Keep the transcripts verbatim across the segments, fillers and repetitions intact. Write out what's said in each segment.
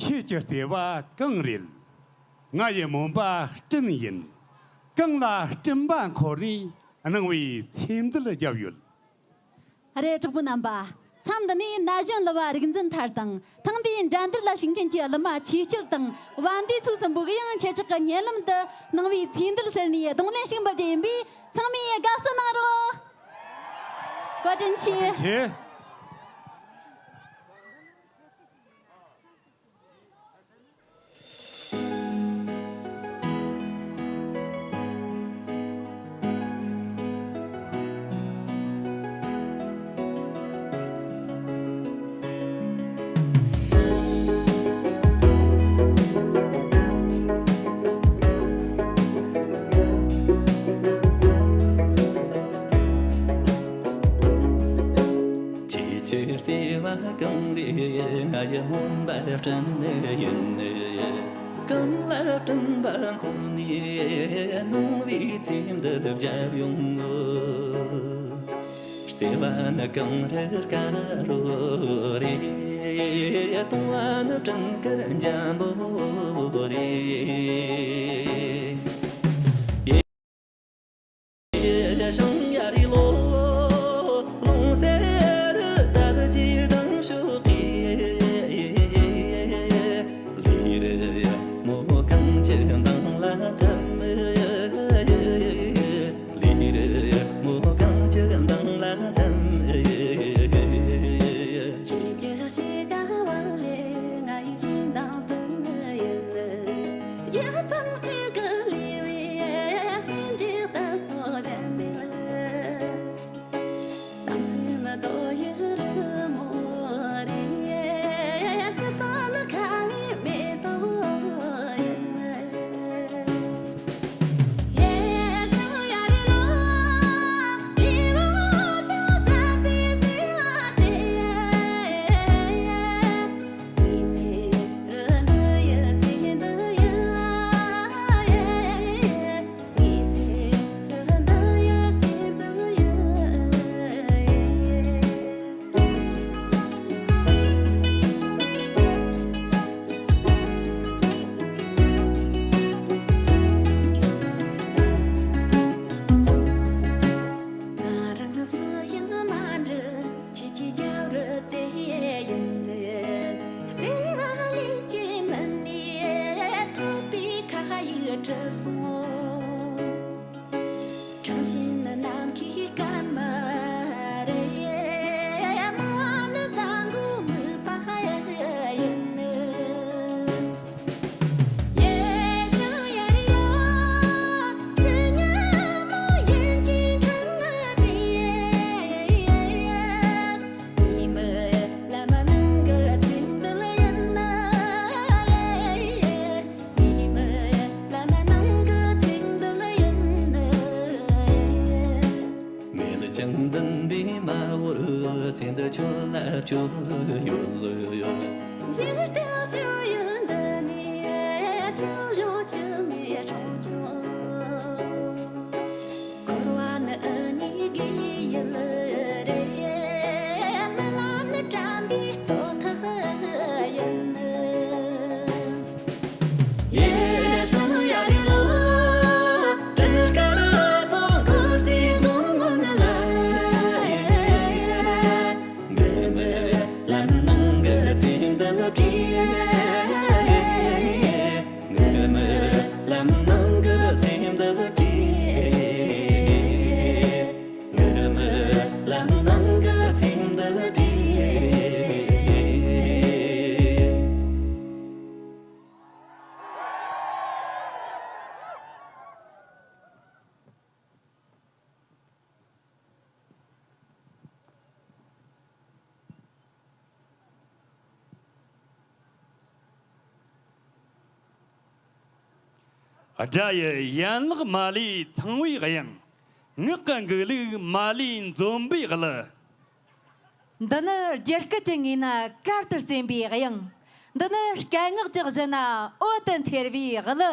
ཁྱེད་ཀྱི་བརྩེ་བ་གང་རེད། ང་ཡི་སྨོན་པ་སྤྲིན་ཡིན། གང་ལ་སྤྲིན་པ་འཁོར་ནས་སྣང་བའི་ཚེ་འདུལ་བརྒྱབ་ཡོད། རེད། གྲོགས་པོ་རྣམ་པ། མཚམས་འདི་ནས་ན་གཞོན་གླུ་བ་རིག་འཛིན་ཐར་དང་། ཐེངས་འདིའི་འགྲན་བསྡུར་ལ་ཞུགས་མཁན་གྱི་གླུ་མ་ཆོས་སྐྱིད་དང་། བན་དེ་ཚོ་གསུམ་པོ་གིས་ཡང་ཁྱེད་ཅག་གི་སྙན་ལམ་དུ་སྣང་བའི་ཚེ་འདུལ་ཟེར་ནས་རྡུང་ལེན་ཞིག་འབུལ་རྒྱུ་ཡིན་པས། ཚང་མས་དགའ་བསུ་གནང་རོགས། བཀའ་དྲིན་ཆེ། བཀའ་དྲིན་ཆེ། ཁྱེད་ཀྱི་བརྩེ་བ་གང་རེད། ང་ཡི་སྨོན་པ་སྤྲིན་ཡིན། གང་ལ་སྤྲིན་པ་འཁོར་ནས་སྣང་བའི་ཚེ་འདུལ་བརྒྱབ་ཡོང་ངོ་། བརྩེ་བ་ནི་གངས་རི་དཀར་པོ་རེད། དུང་བ་ནི་སྤྲིན་དཀར་འཇམ་པོ་རེད། ཡེ་ཤང་ཡ་རི་ལོ། ལོང་སེ་རི་དལ་གྱི་དང་ཤོག་གི། ལི་རི་མོ་གང་གི་མདང་ལ་དམ། ལི་རི་མོ་གང་གི་མདང་ལ་དམ། ཁྱེད་ཀྱི་ཞེ་དགའ་བང་རེ་ང་ཡི་སྦྱིན་བདག་དུ་ཡིན། རྒྱུ་སྤུན་གཅིག་གི་ལུས་པའི་སེམས་འདྲེན་ད་སོ་གཞན་མེད། རྣམ་ཚོས་ནི་རྡོ་ཡི་རི་མོ་རེད། ཕྱི་ཐོག་ནི་ཁ་བའི་མེ་ཏོག་ཡིན། ང་རང་སུ་ཡིན་མ་འདྲི། ཁྱེད་ཀྱི་རྒྱབ་རི་དེ་ཡིན། བརྩེ་བ་ལས་ཀྱི་མུན་ནས་ཐོད་པའི་ཁ་ཡིག་གྲུབ་སོང་། དྲང་བཞིན་ནི་ནམ་མཁའི་སྐར་མ་རེད། མ་ནི་གཙང་པོའི་མུས་པ་ཡིན། ཡེ་ཤང་ཡ་རི་ལོ། སི་ཉ་མོ་ཡིན་གྱི་འཕྲང་ང་དེ། ཉི་མ་ལམ་ནང་གི་ཚིག་འདི་ལ་ཡིན་ན། ཉི་མ་ལམ་ནང་གི་ཚིག་འདི་ལ་ཡིན་ན། མེད་ཀྱང་འཛིན་པའི་མ་བོར་ཚེ་འདི་ཁྱོད་ལ་བཅོལ་ཡོད། འཇིག་རྟེན་ཤུལ་ཡུལ་འདི་ནས་ཁྲིམས་གཞུང་ཆུ་མེད་གྲོང་ཆོག་འཁོར་བ་ནི་འུ་གཉིས་ཀྱི་ཡུལ་རེད། རྨི་ལམ་ནི་དྲན་པའི་རྟོག་ཐག་ཡིན། ཡེ་ཤང་ཡ་རི་ལོ། སྤྲིན་དཀར་པོ་འཁོར་སའི་གདོང་ངོ་ལ། ངའི་རྨི་ལམ་ནང་གི་ཚིག་འདི་ལ་བྲིས། ངའི་རྨི་ལམ་ནང་གི་ཚིག་འདི་ལ་བྲིས། ངའི་རྨི་ལམ་ནང་གི་ཚིག་འདི་ལ་བྲིས། དགྲ་ཡི་ཡན་ལག་མ་ལུས་ཚངས་པའི་དབྱངས། ངག་གི་འགུག་ལུགས་མ་ལུས་འཛོམས་པའི་གླུ། འདི་ནི་རྒྱུད་སྐུད་ཀྱི་ངོས་ན་གར་དུ་རྩེན་པའི་དབྱངས། འདི་ནི་སྐད་ངག་གི་གཞི་ན་འོད་དུ་འཚེར་བའི་གླུ།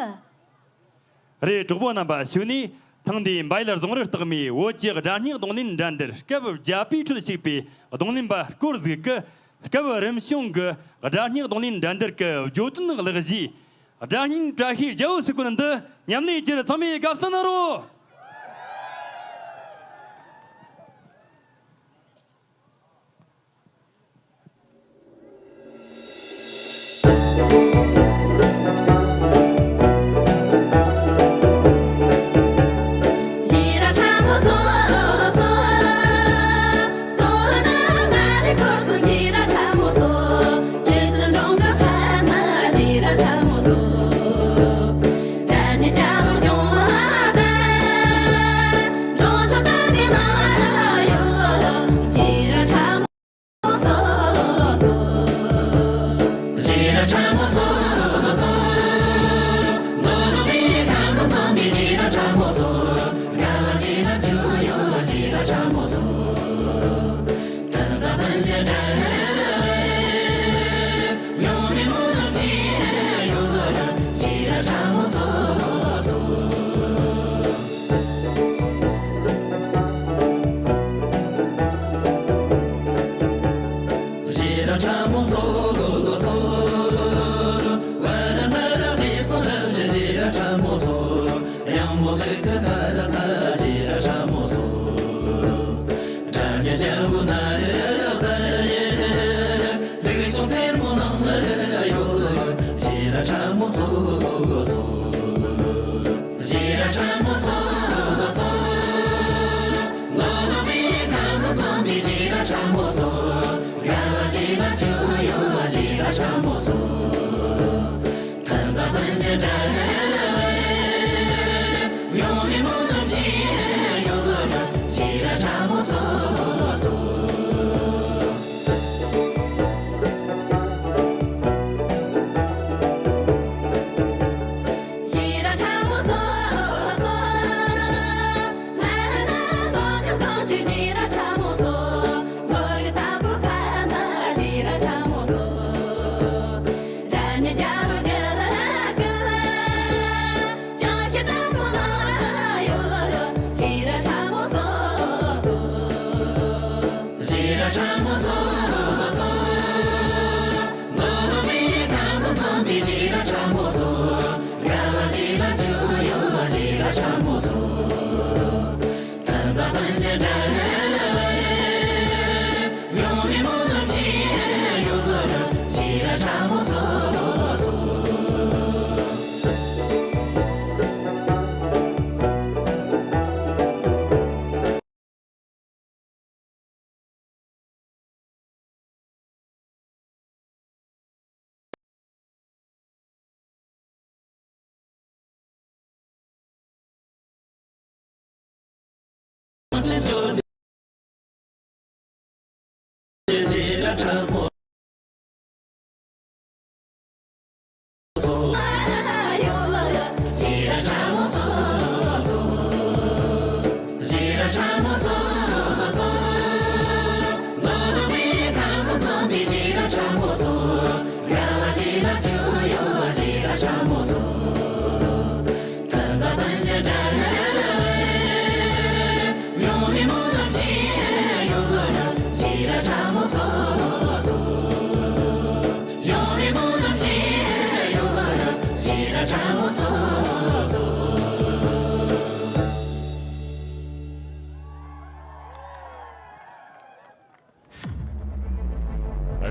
རེད། གྲོགས་པོ་རྣམ་པ། གཞུག་ནས་ཐེངས་འདིའི་འབའ་ཡུལ་རྫོང་རི་རྟགས་མའི་བོད་ཀྱི་སྒྲ་སྙན་རྡུང་ལེན་འགྲན་བསྡུར་སྐབས་བརྒྱད་པའི་ཁྲོད་ཞུགས་པའི་རྡུང་ལེན་པ་སྐོར་ཟིག་གི་ སྐབས་རིམ་བྱུང་གི་སྒྲ་སྙན་རྡུང་ལེན་འགྲན་བསྡུར་གྱི་བརྗོད་དོན་གླེང་གཞི། སྒྲ་སྙན་བཀྲ་ཤིས་རྒྱལ་པོ་ཟེར་གོ་ནི་འདི་མཉམ་ལས་བྱེད་རྒྱུར་ཚང་མས་དགའ་བསུ་གནང་རོགས།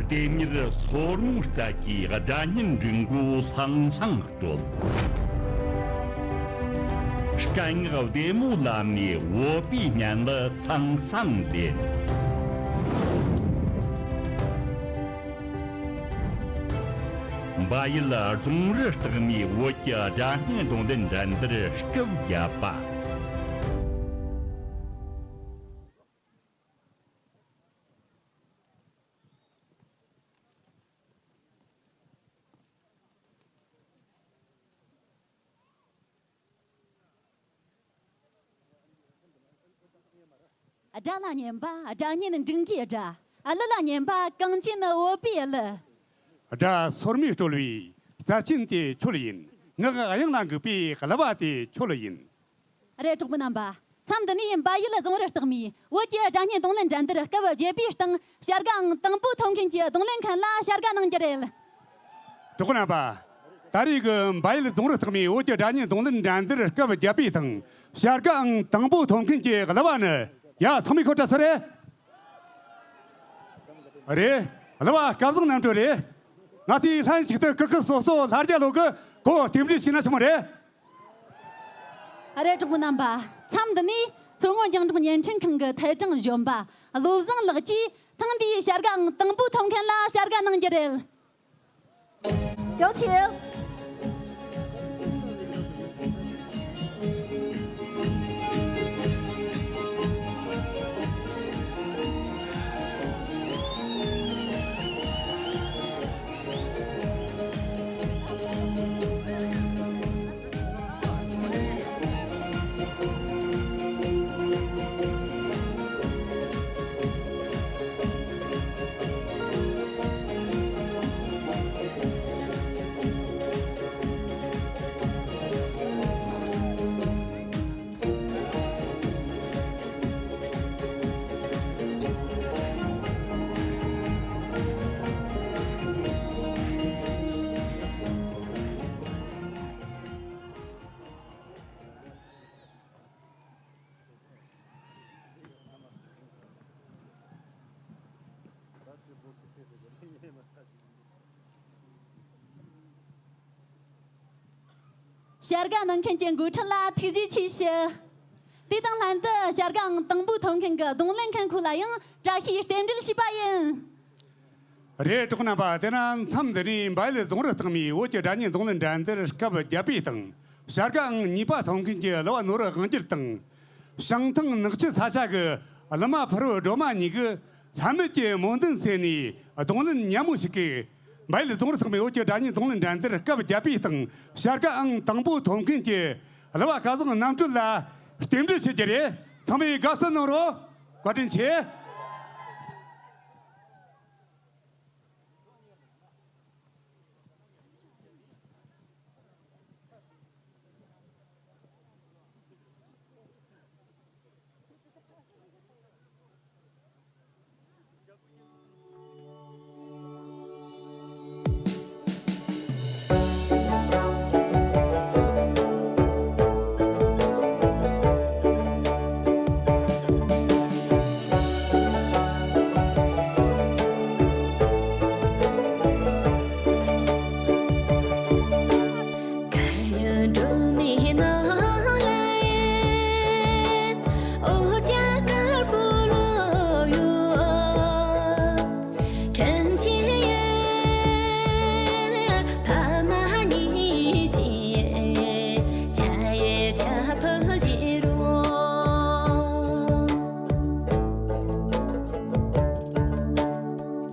ལྡེམ་མྱུར་སོར་མོའི་རྩལ་གྱིས་སྒྲ་སྙན་འབྲི་མགོ་ལྷང་ལྷང་དཀྲོལ། སྐད་ངག་བདེ་མོ་ལམ་ནས་བོད་པའི་སྙན་ལ་སང་སང་ལེན། འབའ་ཡུལ་རྫོང་རི་སྟག་མའི་བོད་ཀྱི་སྒྲ་སྙན་རྡུང་ལེན་འགྲན་བསྡུར་སྐབས་བརྒྱད་པ། སྒྲ་ལ་སྙན་པ་སྒྲ་སྙན་འབྲིང་གི་སྒྲ། གླུ་ལ་སྙན་པ་གངས་ཅན་བོད་པའི་གླུ། སྒྲ་སོར་མོས་དཀྲོལ་བའི་རྩལ་ཅན་དེ་ཁྱོད་ཡིན། ངག་དབྱངས་ལ་འགུག་པའི་གླུ་བ་དེ་ཁྱོད་ཡིན། རེད། གྲོགས་པོ་རྣམ་པ། མཚམས་འདི་ནས་བལ་ཡུལ་རྫོང་རི་སྟག་མའི་བོད་ཀྱི་སྒྲ་སྙན་རྡུང་ལེན་འགྲན་བསྡུར་སྐབས་བརྒྱད་པའི་སྟེང་བྱ་དགའ་ཨང་དང་པོ་ཐོབ་མཁན་གྱི་རྡུང་ལེན་མཁན་ལ་བྱ་དགའ་གནང་རྒྱུ་རེད། གྲོགས་པོ་རྣམ་པ། ད་རེས་ཀྱི་བལ་ཡུལ་རྫོང་རི་སྟག་མའི་བོད་ཀྱི་སྒྲ་སྙན་རྡུང་ལེན་འགྲན་བསྡུར་སྐབས་བརྒྱད་པའི་སྟེང་བྱ་དགའ་ཨང་དང་པོ་ཐོབ་མཁན་གྱི་གླུ་བ་ནི། ཡ། ཚང་མས་ཁོ་ཁྲ་ས་རེད། རེད། གླུ་བ་སྐལ་བཟང་རྣམ་གྲོལ་རེད། ང་ཚོས་ལྷན་ཅིག་ཏུ་སྐུ་ཁམས་སོ་སོ་ལྷ་རྒྱལ་ལོ་གི་གོ་རྟེན་འབྲེལ་བྱས་ན་ཆོག་མ་རེད། རེད། གྲོགས་པོ་རྣམ་པ། མཚམས་འདི་ནས་མཚོ་སྔོན་རྒྱང་སྒྲོག་བརྙན་འཕྲིན་ཁང་གི་ཐད་གྲངས་གཞོན་པ་བློ་བཟང་ལགས་ཀྱིས་ཐེངས་འདིའི་བྱ་དགའ་ཨང་དང་པོ་ཐོབ་མཁན་ལ་བྱ་དགའ་གནང་རྒྱུ་རེད། 有请。 བྱ་དགའ་གནང་མཁན་གྱི་འགོ་ཁྲིད་ལ་ཐུགས་རྗེ་ཆེ་ཞུ། དེ་དང་ལྷན་དུ་བྱ་དགའ་ཨང་དང་པོ་ཐོབ་མཁན་གྱི་རྡུང་ལེན་མཁན་ཁོ་ལ་ཡང་བཀྲ་ཤིས་རྟེན་འབྲེལ་ཞུས་པ་ཡིན། རེད། གྲོགས་རྣམ་པ། དེ་ན་མཚམས་འདི་ནས་བལ་ཡུལ་རྫོང་རི་སྟག་མའི་བོད་ཀྱི་སྒྲ་སྙན་རྡུང་ལེན་འགྲན་བསྡུར་སྐབས་བརྒྱད་པའི་སྟེང་བྱ་དགའ་ཨང་གཉིས་པ་ཐོབ་མཁན་གྱི་གླུ་བ་ནོར་བུ་དབང་རྒྱལ་དང་། བྱང་ཐང་ནག་ཆུ་ས་ཆ་གི་གླུ་མ་ཕུར་བུ་སྒྲོལ་མ་གཉིས་ཀྱིས་ལྷད་མེད་ཀྱི་སྨོན་འདུན་འཚལ་ནས་རྡུང་ལེན་སྙན་མོ་ཞིག་གིས་བལ་ཡུལ་རྫོང་རི་སྟག་མའི་བོད་ཀྱི་སྒྲ་སྙན་རྡུང་ལེན་འགྲན་བསྡུར་སྐབས་བརྒྱད་པའི་སྟེང་བྱ་དགའ་ཨང་དང་པོ་ཐོབ་མཁན་གྱི་གླུ་བ་སྐལ་བཟང་རྣམ་གྲོལ་ལ་རྟེན་འབྲེལ་ཞུ་རྒྱུ་རེད། ཚང་མས་དགའ་བསུ་གནང་རོགས། བཀའ་དྲིན་ཆེ།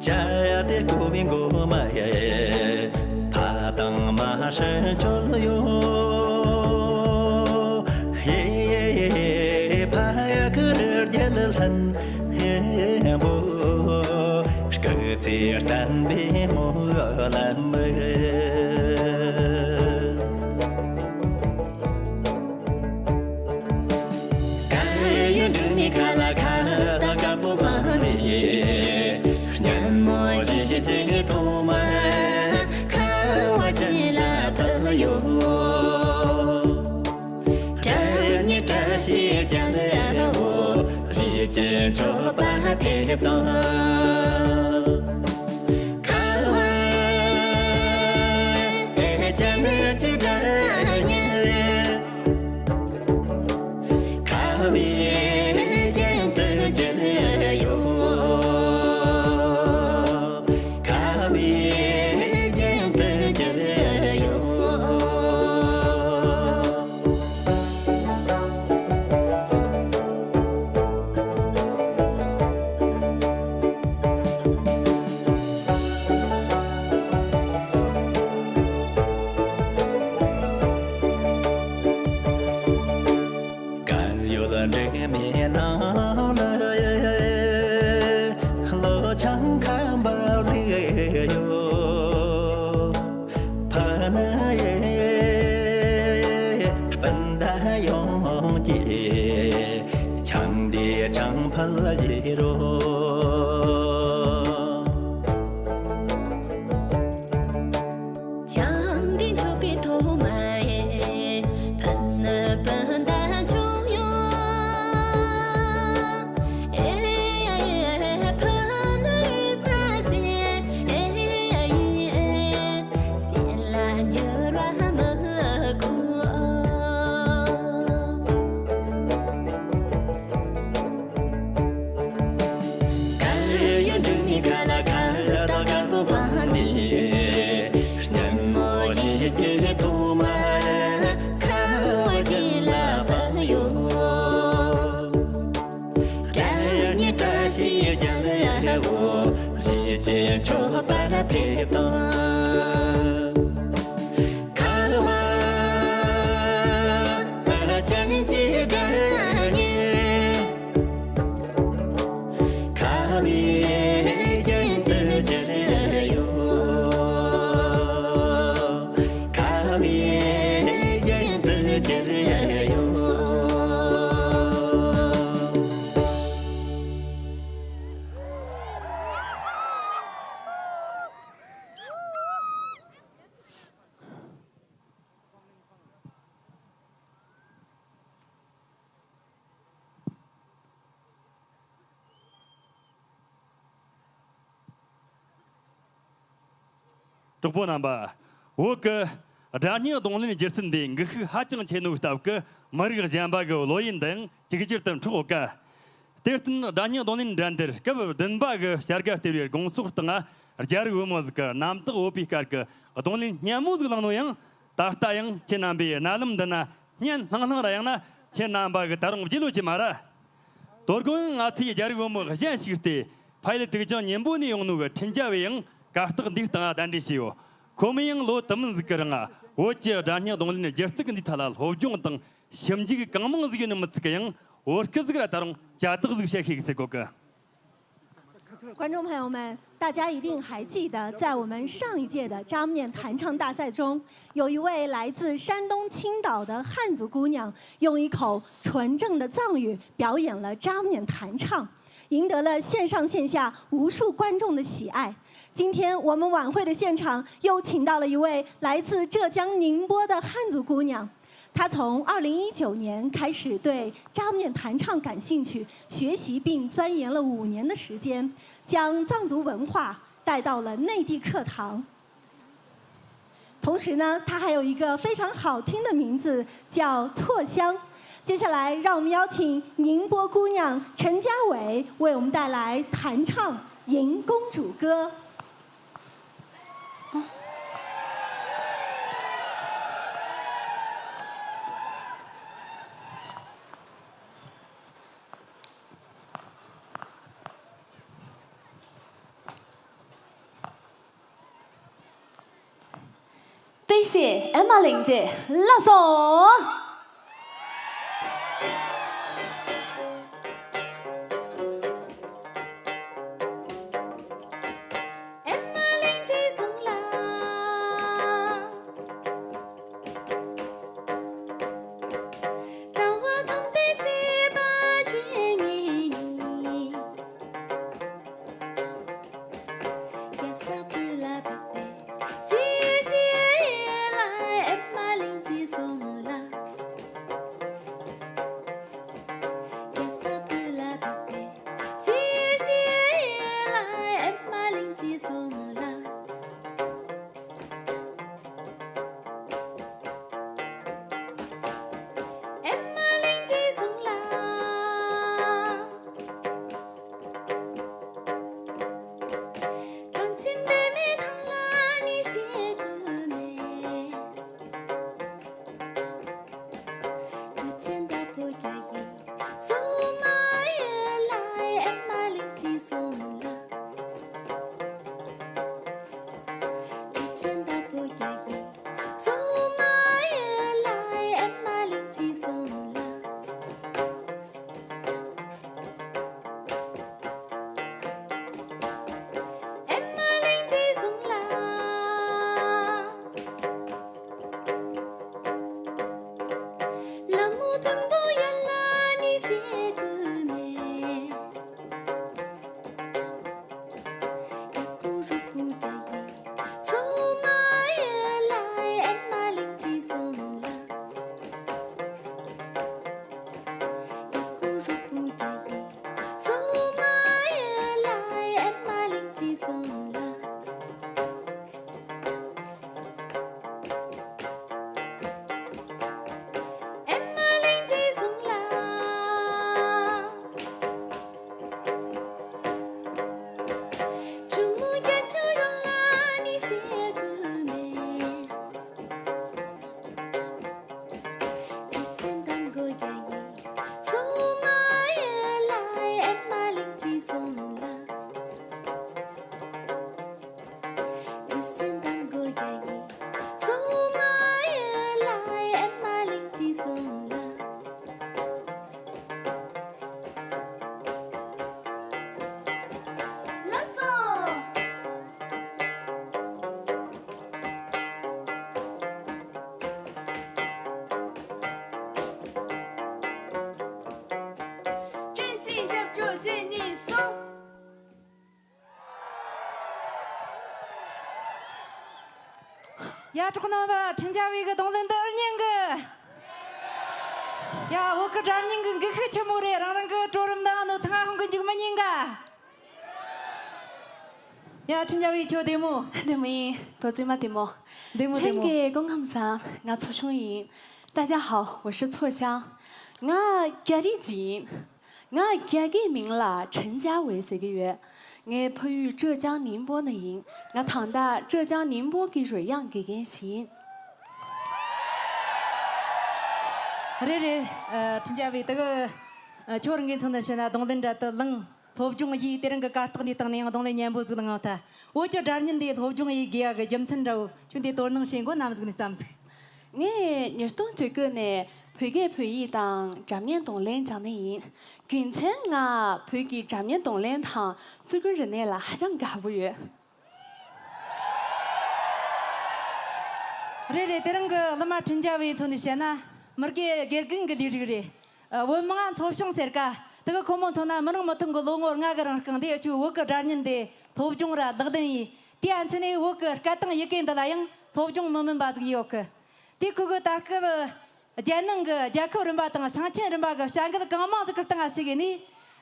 བྱ་ཡ་དེ་ཀོ་བའི་མགོ་མ་ཡེ་ཕ་དང་མ་ཧྲན་ཆོལ་ཡོ། ཧེ་ཧེ་ཕ་ཡ་ཁུ་རུ་རྒྱལ་ལྷན་ཧེ་བོ། སྐུ་ཚེ་བརྟན་པའི་སྨོན་ལམ། སྐལ་ཡོན་སྒྲོན་མེ་ཁ་ལ་ཁ་ད་དཀར་པོ་བ་རེ། སྙན་མོ་ཞིག་ཞིག་ཐོག་མ་ཁ་བ་ཅན་ལ་བབ་ཡོད། བཀྲ་ཉི་བཀྲ་ཤིས་རྒྱལ་ལ་འོ། གཞིས་བྱེས་མཆོད་པ་ཕེབས་དང་། ཁ་བ་ཅན་གྱི་སྒྲ་སྙན། ཁ་བའི་ཅན་དུ་གྱུར་ཡོད། ཁ་བའི་ཅན་དུ་གྱུར་ཡོད། ཕེབས་དང་། ཁ་བ་ཅན་གྱི་སྒྲ་སྙན། ཁ་བའི་རྒྱན་དུ་གྱུར་ཡོད། ཁ་བའི་རྒྱན་དུ་གྱུར་ཡོད། གྲོགས་པོ་རྣམ་པ། བོད་ཀྱི་སྒྲ་སྙན་རྡུང་ལེན་སྒྱུ་རྩལ་འདི་འགུལ་ཤུགས་ཧ་ཅང་ཆེ་ནོའི་སྟབས་ཀྱིས་མི་རིགས་གཞན་པ་གི་བློ་ཡུལ་འདི་ཡང་ཅིག་ཅར་དུ་འཕྲོག་ཡོད་ཀ། དེར་བརྟེན་སྒྲ་སྙན་རྡུང་ལེན་འགྲན་བསྡུར་སྐབས་བདུན་པ་གི་བྱ་དགའ་སྟེར་བའི་དགོངས་ཚོགས་སྟེང་རྒྱ་རིགས་བུ་མོ་ཟིག་གིས་རྣམ་དག་འོད་པའི་དཀར་གྱི་རྡུང་ལེན་སྙན་མོ་ཟིག་བླངས་ནོ་ཡང་། ད་ལྟ་ཡང་ཁྱེད་རྣམ་པས་རྣ་ལམ་འདི་ན་སྙན་ལྷང་ལྷང་ར། ཡང་ན་ཁྱེད་རྣམ་པ་གིས་ད་རུང་བརྗེད་ལོས་ཀྱི་མ་རེད། དོ་དགོང་ཡང་ང་ཚོས་རྒྱ་རིགས་བུ་མོ་གཞན་ཞིག་སྟེ། ཕ་ཡུལ་ཀྲིག་ཅང་ཉིན་པོ་ནས་ཡོང་ནོ་གི་འཕྲིན་བཅར་བས་ཡང་གར་སྟེགས་འདིའི་སྟེང་གདན་འདྲེན་བྱས་ཡོད། ཁོ་མོས་ཡང་ལོ་དུ་མིན་ཟིག་གི་རིང་བོད་ཀྱི་སྒྲ་སྙན་རྡུང་ལེན་སྒྱུ་རྩལ་གྱི་འདིའི་ཐད་ལ་སློབ་སྦྱོང་དང་ཞིབ་འཇུག་གང་མང་ཟིག་ཡིན་ནི་མི་ཚད་ཀྱི་ཡང་བོད་སྐད་ཟིག་ར་ད་རུང་ཅ་དག་ཟིག་བཤད་ཤེས་གི་ཟེར་གོ་གི། 观众朋友们，大家一定还记得，在我们上一届的扎木念弹唱大赛中，有一位来自山东青岛的汉族姑娘，用一口纯正的藏语表演了扎木念弹唱，赢得了线上线下无数观众的喜爱。今天我们晚会的现场又请到了一位来自浙江宁波的汉族姑娘，她从二零一九年开始对扎木念弹唱感兴趣，学习并钻研了五年的时间，将藏族文化带到了内地课堂。同时呢，她还有一个非常好听的名字，叫错香。接下来，让我们邀请宁波姑娘陈嘉伟为我们带来弹唱《银公主歌》。对，是艾玛玲姐，拉手。སུན་དང་གོ་རྒྱ་ཡིན། སོ་མ་ཡེ་ལ་ཨེ་མ་ལིང་ཅི་སོང་ལ། ལགས་སོ། བཀྲ་ཤིས་ཞབས་བྲོ་གཅིག་གཉིས་གསུམ། ཡ། གྲོགས་རྣམ་པ། འཕྲིན་བྱ་བའི་གི་རྡུང་ལེན་འདི་ཨེ་སྙན་གི། ཡ། བོད་གི་སྒྲ་སྙན་གི་འགུལ་ཤུགས་ཆེན་མོ་རེད། རང་རང་གི་གྲོགས་རམ་དང་ནོ་ཐང་ཧོང་གི་འཇུག་མི་ཉན་ག། ཡ། འཕྲིན་བྱ་བའི་ཁྱོད་བདེ་མོ། བདེ་མོ་ཡིན། རྡོ་རྗེ་མ་བདེ་མོ། བདེ་མོ་བདེ་མོ། ལྷན་རྒྱས་སྐུ་ཁམས་བཟང་། ང་ཚོ་ཆུང་ཡིན། 大家好，我是错香。 ང་རྒྱ་རིགས་ཅིག་ཡིན། ང་རྒྱ་སྐད་མིང་ལ་陈佳伟ཟེར་གྱི་ཡོད། ངའི་ཕ་ཡུལ་浙江宁波ནས་ཡིན། ང་ད་ལྟ་浙江宁波གི་རོལ་དབྱངས་དགེ་རྒན་ཞིག་ཡིན། རེད་རེད། ཨ། འཕྲིན་བྱ་བའི་དེ་གི། ཨ། ཁྱོད་རང་གི་མཚོན་ན་བཤད་ན་རྡུང་ལེན་འདྲ་དུ་བླངས། སློབ་སྦྱོང་བྱས། དེ་རིང་གི་གར་སྟེགས་འདིའི་སྟེང་ནས་ཡང་རྡུང་ལེན་སྙན་པོ་ཟིག་བླངས་ཡོང་ཐལ། བོད་ཀྱི་སྒྲ་སྙན་འདི་སློབ་སྦྱོང་བྱེད་དགོས་ཡ་གི་རྒྱུ་མཚན་འདྲ་བོ་ཁྱོད་འདི་དོ་སྣང་བྱེད་དགོས་ནམ་ཟིག་ནས་བསམ་ཟིག་ངས་ཉིས་སྟོང་བཅུ་དགུ་ནས་བོད་སྐད་བོད་ཡིག་དང་སྒྲ་སྙན་རྡུང་ལེན་སྦྱངས་ནི་ཡིན། རྒྱུ་མཚན་ང་བོད་ཀྱི་སྒྲ་སྙན་རྡུང་ལེན་དང་སྲོལ་རྒྱུན་རིག་གནས་ལ་ཧ་ཅང་དགའ་པོ་ཡོད། རེད་རེད། དེ་རིང་གི་གླུ་མ་འཕྲིན་བྱ་བའི་མཚོན་ནས་བཤད་ན་མི་དགེ་དགེ་རྒན་གྱི་ལས་རིགས་རེད། ཨ། བོད་མང་ཚོ་བྱུང་ཟེར་ཀ། དེ་གི་ཁོ་མོ་མཚོན་ན་མི་རིང་མི་ཐུང་གི་ལོ་ངོ་ལྔ་གི་རིང་རྐང་དེ་ཆུ་བོད་གི་སྒྲ་སྙན་དེ་སློབ་སྦྱོང་ར་ལག་ལེན་ཡིན། དེ་ཡན་ཆད་ནས་བོད་གི་སྐད་དང་ཡི་གེ་འདི་ལ་ཡང་སློབ་སྦྱོང་མི་དམན་པ་ཟིག་ཡོད་གི། དེ་ཁོ་གི་ད་སྐབས་རྒྱལ་ནང་གི་རྒྱལ་ཁབ་རིམ་པ་དང་ཞིང་ཆེན་རིམ་པ་གི་བྱ་འགུལ་གང་མང་ཟིག་གི་སྟེང་ང་ཞུགས་ནས།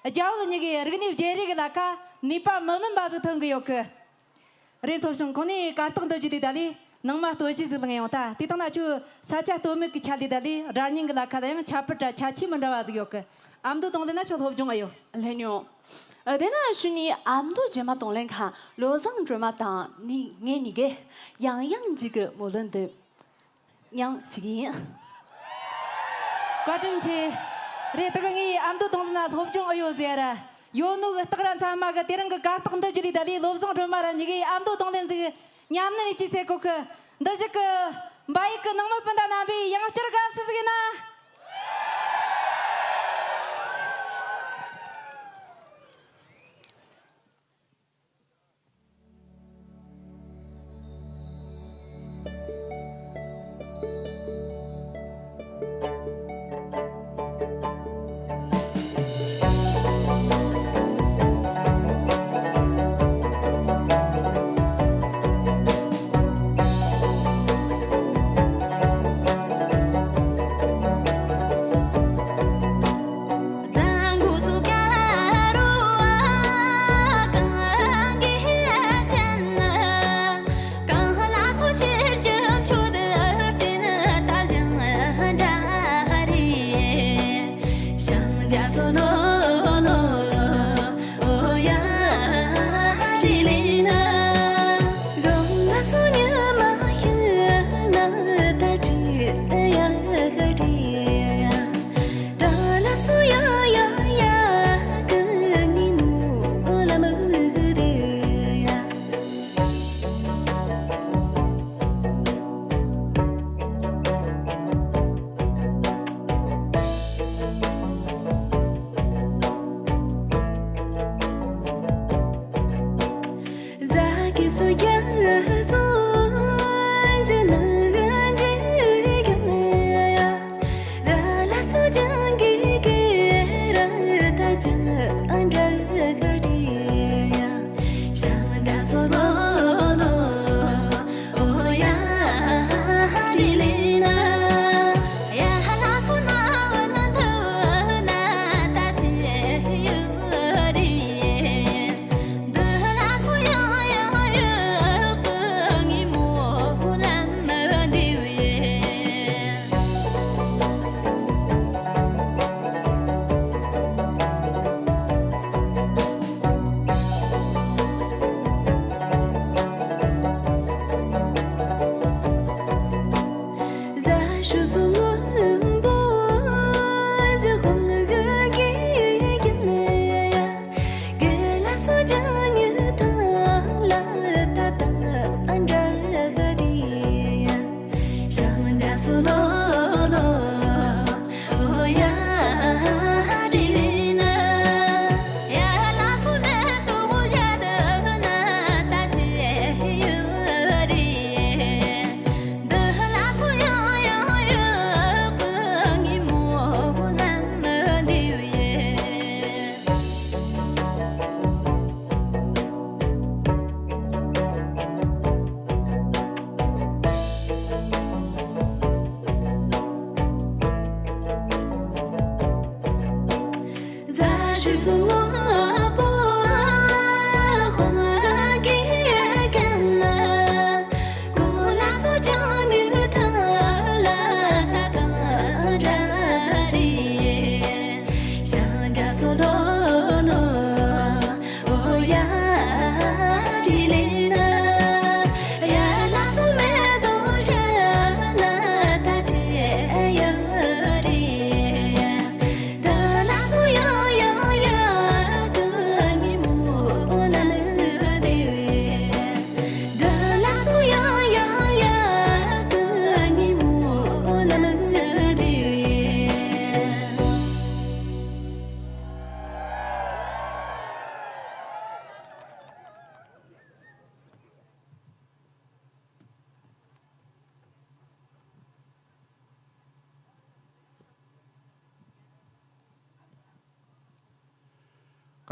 རྒྱ་བོད་གཉིས་ཀའི་རིག་གནས་བརྗེ་རེས་ལ་ཁ་ནུས་པ་མི་དམན་པ་ཟིག་ཐོན་གི་ཡོད་གི། རེད། ཚོ་བྱུང་གོང་ནས་གར་སྟེགས་འདི་བརྒྱུད་དེ་ད་ལས་ནང་མ་སྟོད་གཞས་ཟིག་བླངས་ཡོང་ད། དེ་དང་ན་ཁྱོད་ས་ཆ་སྟོད་སྨད་ཀྱི་ཆ་ལས་ད་ལས་སྒྲ་སྙན་གི་ལ་ཁ་ལ་ཡང་ཁྱད་པར་དྲ་ཁྱད་ཆོས་མི་འདྲ་བ་ཟིག་ཡོད་གི། ཨ་མདོ་རྡུང་ལེན་ན་ཁྱོད་སློབ་སྦྱོང་ཨེ་ཡོད། ལེན་ཡོང་། ཨ། དེ་ན་ཞུ་ནི་ཨ་མདོ་རྗེས་མ་རྡུང་ལེན་ཁང་བློ་བཟང་སྒྲོལ་མ་དང་ནི་ངེད་གཉིས་ཀས་ཡང་ཡང་འཇིག་གི་མོ་ལོན་འདེབས། མཉམ་ཞིག་ཡིན། བཀའ་དྲིན་ཆེ། རེད། དེ་ག་ངས་ཨ་མདོ་རྡུང་ལེན་ན་སློབ་སྦྱོང་ཨེ་ཡོད་ཟེར་ར། ཡོད་ནོ་གི་སྟག་ར་ཚང་མ་གི་དེ་རིང་གི་གར་སྟེགས་འདི་བརྒྱུད་ལས་ད་ལས་བློ་བཟང་སྒྲོལ་མ་ར་གཉིས་ཀས་ཨ་མདོ་རྡུང་ལེན་ཟིག་མཉམ་ནས་ཅི་ཟེར་གོ་གི། འདི་བཞིན་གི་འབའ་ཡིག་གི་ནང་མི་སྤུན་ཟླ་རྣམ་པས་ཡང་བསྐྱར་དགའ་བསུ་ཟིག་ཡིན་ན།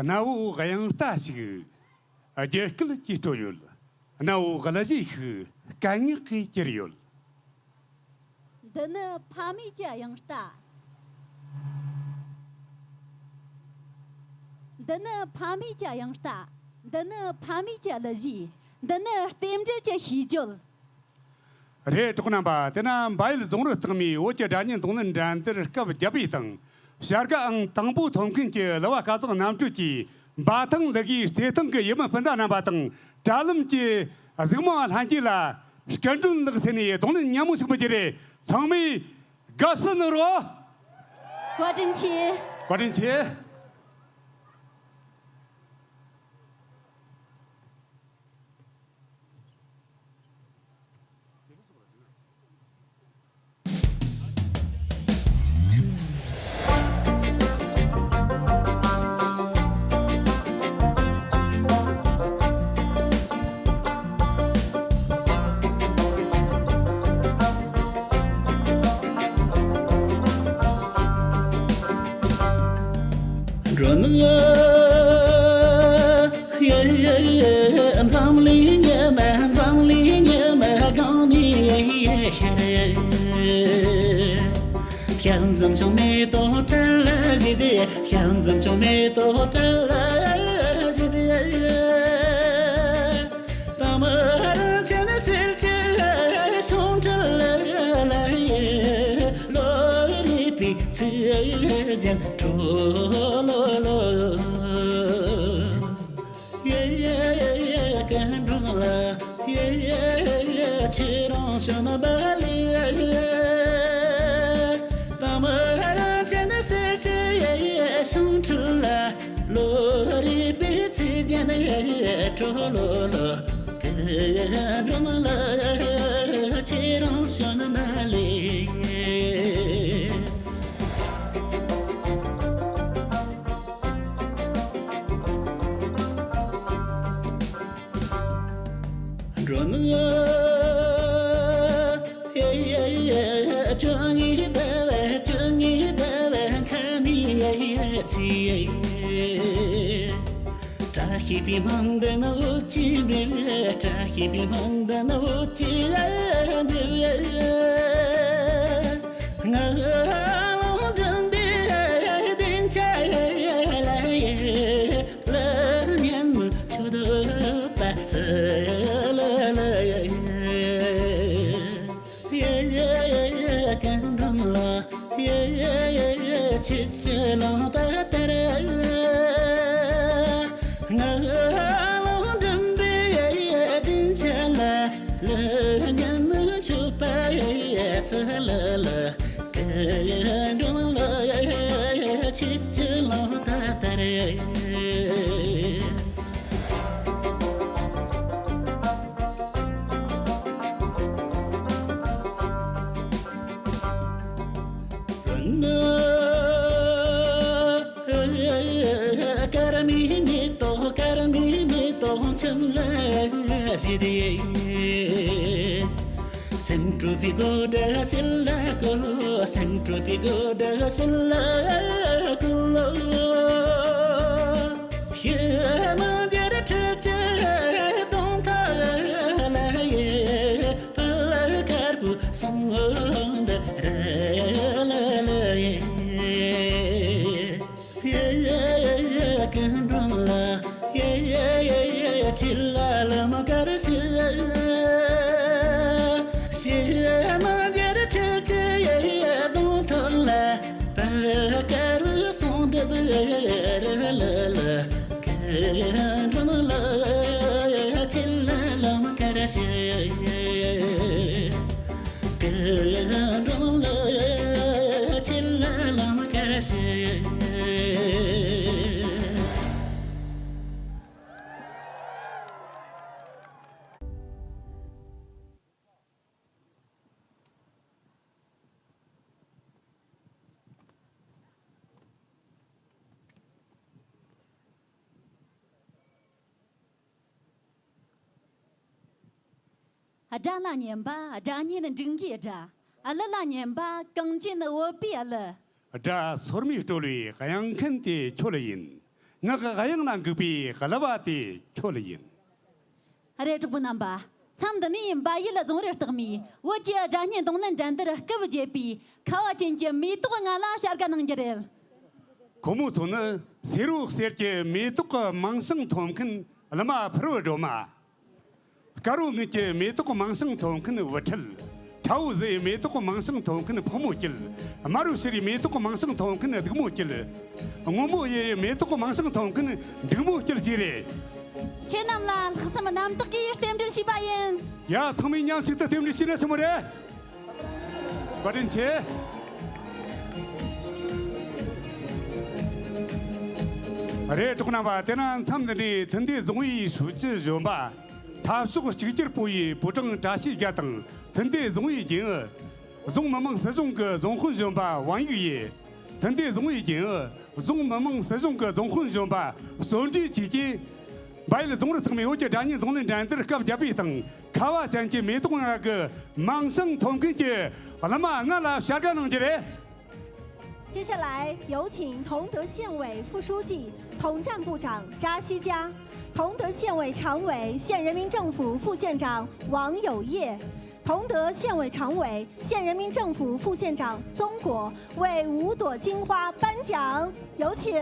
གནའ་བོའི་དབྱངས་རྟ་ཞིག་རྒྱུད་སྐུད་ཀྱིས་དཀྲོལ་ཡོད། གནའ་བོའི་གླུ་གཞས་ཤིག་སྐད་ངག་གིས་གྱེར་ཡོད། འདི་ནི་ཕ་མེས་ཀྱི་དབྱངས་རྟ། འདི་ནི་ཕ་མེས་ཀྱི་དབྱངས་རྟ། འདི་ནི་ཕ་མེས་ཀྱི་གླུ་གཞས། འདི་ནི་རྟེན་འབྲེལ་གྱི་ཤིས་བརྗོད། རེད། གྲོགས་རྣམ་པ། དེ་ན་འབའ་ཡུལ་རྫོང་རི་སྟག་མའི་བོད་ཀྱི་སྒྲ་སྙན་རྡུང་ལེན་འགྲན་བསྡུར་སྐབས་བརྒྱད་པའི་སྟེང་བྱ་དགའ་ཨང་དང་པོ་ཐོབ་མཁན་གྱི་གླུ་བ་སྐལ་བཟང་རྣམ་དཔྱོད་ཀྱིས་འབའ་ཐང་གླུ་གུའི་རྩེད་ཐང་གི་ཡུལ་མི་སྤུན་ཟླ་རྣམ་པ་དང་། དྲ་ལམ་གྱི་གཟིགས་མོ་བ་ལྷན་རྒྱས་ལ་སྐུ་མགྲོན་ལགས་ཟེར་ནས་རྡུང་ལེན་སྙན་མོ་ཞིག་འབུལ་རྒྱུ་རེད། ཚང་མས་དགའ་བསུ་གནང་རོགས། བཀའ་དྲིན་ཆེ། བཀའ་དྲིན་ཆེ། འགྲོ་ནི་ཡེ་ཡེ་ཡེ། འཛམ་གླིང་ཉི་མ། འཛམ་གླིང་ཉི་མ་གང་ནས་ཡེ་ཡེ་ཤར། ཞལ་འཛུམ་ཆུང་མེ་ཏོག་སྤྲེལ་ལ་བཞད་དེ། ཞལ་འཛུམ་ཆུང་མེ་ཏོག་སྤྲེལ་ལ་བཞད་དེ། ད་མར་ཆེན་སེར་སྐྱའི་གཞུང་འཁྲིད་ལ་ལ་ཡེ། ལོ་རེ་བའི་ཚིག་རྒྱན་གྲོ་ལོ་ལོ། ཡེ་ཡེ་ཡེ་ཡེ་སྐུ་མགྲོན་ལགས། ཡེ་ཡེ་ཡེ་ཡེ་ཁྱེད་རང་བྱོན་པ་ལེགས། ད་མར་ཆེན་སེར་སྐྱའི་གཞུང་འཁྲིད་ལ། ལོ་རེ་བའི་ཚིག་རྒྱན་གྲོ་ལོ་ལོ། སྐུ་མགྲོན་ལགས་ཁྱེད་རང་བྱོན་པ་ལེགས། འགྲོ་ནི་ཡེ་ཡེ་ཡེ། བཅོ་ལྔའི་ཟླ་བ། བཅོ་ལྔའི་ཟླ་བ་ཁ་ནས་ཡེ་ཡེ་ཚིག། བཀྲ་ཤིས་པའི་སྨོན་འདུན་འོད་ཀྱིས་འགྲིབ། བཀྲ་ཤིས་པའི་སྨོན་འདུན་འོད་ཀྱིས་འགྲིབ། ངག་དབང་འགྲིམ་པའི་སྡིངས་ཆ་ལ་ཡེ། ལྷ་མཉམ་མོས་མཆོད་པ་སི་ལི་ལི་ཡེ། ཡེ་ཡེ་ཡེ་ཡེ་སྐུ་མགྲོན་ལགས། ཡེ་ཡེ་ཡེ་ཡེ་ཁྱེད་ཀྱི་ལོ་ཟླ་ལྟར། ངག་དབང་འགྲིམ་པའི་སྡིངས་ཆ་ལ། ལྷ་མཉམ་མོས་མཆོད་པ་སི་ལི་ལི། སྐུ་མགྲོན་ལགས་ཁྱེད་ཀྱི་ལོ་ཟླ་ལྟར། སྐར་མའི་མེ་ཏོག་སྐར་མའི་མེ་ཏོག་ཁྱིམ་ལ་བཞད་དེ། སེམས་སྤྲོ་བའི་དགོད་སྒྲ་ཞིག་ལ་བསྐུལ། སེམས་སྤྲོ་བའི་དགོད་སྒྲ་ཞིག་ལ་བསྐུལ། ཤུལ་མ་འདིར་ཁྲིད་ཀྱི་གདོང་ཐག་ལ་ཡེ། ཕ་ལ་དཀར་པོའི་གསུང་འདི་ར་ལ་ལ་ཡེ། ཡེ་ཡེ་ཡེ་ཡེ་སྐུ་མགྲོན་ལགས། ཡེ་ཡེ་ཡེ་ཡེ་ཁྱེད་ལ་ལམ་དཀར་ཞིག། ཤུལ་མ་འདིར་ཁྲིད་ཀྱི་གདོང་ཐོག་ལ། བར་དཀར་པོའི་གསུང་འདི་ར་ལ་ལ། སྐུ་མགྲོན་ལགས་ཁྱེད་ལ་ལམ་དཀར་ཞིག། སྐུ་མགྲོན་ལགས་ཁྱེད་ལ་ལམ་དཀར་ཞིག། སྒྲ་ལ་སྙན་པ་སྒྲ་སྙན་འབྲུག་གི་སྒྲ། གླུ་ལ་སྙན་པ་གངས་ཅན་བོད་པའི་གླུ། སྒྲ་སོར་མོས་དཀྲོལ་བའི་དབྱངས་མཁན་དེ་ཁྱོད་ཡིན། ངག་གི་དབྱངས་ལ་འགུགས་པའི་གླུ་བ་དེ་ཁྱོད་ཡིན། རེད། གྲོགས་པོ་རྣམ་པ། མཚམས་འདི་ནས་འབའ་ཡུལ་རྫོང་རི་རྟགས་མའི་བོད་ཀྱི་སྒྲ་སྙན་རྡུང་ལེན་འགྲན་བསྡུར་སྐབས་བརྒྱད་པའི་ཁ་བ་ཅན་གྱི་མེ་ཏོག་ལྔ་ལ་བྱ་དགའ་གནང་རྒྱུ་རེད། ཁོ་མོ་ཚོ་ནི་སེར་བོ་གསེར་གྱི་མེ་ཏོག་གི་མིང་བྱང་ཐོབ་མཁན་བླ་མ་ཕུར་བུ་སྒྲོལ་མ། དཀར་བོ་དངུལ་གྱི་མེ་ཏོག་མིང་བྱང་ཐོབ་མཁན་བུ་ཁྲིད། ཁྲ་བོ་གཟི་ཡི་མེ་ཏོག་མིང་བྱང་ཐོབ་མཁན་ཕག་མོ་སྐྱིད། དམར་བོ་བྱུ་རུའི་མེ་ཏོག་མིང་བྱང་ཐོབ་མཁན་སྡུག་མོ་སྐྱིད། སྔོན་མོ་གཡུ་ཡི་མེ་ཏོག་མིང་བྱང་ཐོབ་མཁན་འབྲུག་མོ་སྐྱིད་བཅས་རེད། ཁྱེད་རྣམས་ལ་ལྷག་བསམ་རྣམ་དག་གིས་རྟེན་འབྲེལ་ཞུས་པ་ཡིན། ཡ། ཚང་མས་མཉམ་གཅིག་ཏུ་རྟེན་འབྲེལ་ཞུས་ན་ཆི་མོ་རེད། བཀའ་དྲིན་ཆེ། རེད། གྲོགས་རྣམ་པ། དེ་ན་མཚམས་འདི་ནས་ཐུན་ཏེ་རྫོང་བའི་ཧྲུའུ་ཅི་གཞོན་པ། འཐབ་ཕྱོགས་གཅིག་གྱུར་པུའུ་ཡི་པུའུ་ཀྲང་བཀྲ་ཤིས་རྒྱལ་དང་། ཐུན་ཏེ་རྫོང་བའི་རྒྱུན་ཨུ། རྫོང་མི་དམངས་སྲིད་གཞུང་གི་རྫོང་དཔོན་གཞོན་པ་ཝང་ཡིག་ཡེ། ཐུན་ཏེ་རྫོང་བའི་རྒྱུན་ཨུ། རྫོང་མི་དམངས་སྲིད་གཞུང་གི་རྫོང་དཔོན་གཞོན་པ་བརྩོན་འགྲུས་བཅས་ཀྱིས། འབའ་ཡུལ་རྫོང་རི་རྟགས་མའི་བོད་ཀྱི་སྒྲ་སྙན་རྡུང་ལེན་འགྲན་བསྡུར་སྐབས་བརྒྱད་པའི་སྟེང་། ཁ་བ་ཅན་གྱི་མེ་ཏོག་ལྔ་གི་མིང་བྱང་ཐོབ་མཁན་གྱི་བླ་མ་ལྔ་ལ་བྱ་དགའ་གནང་རྒྱུ་རེད། 接下来有请同德县委副书记、统战部长扎西佳，同德县委常委、县人民政府副县长王友业，同德县委常委、县人民政府副县长宗国为五朵金花颁奖，有请。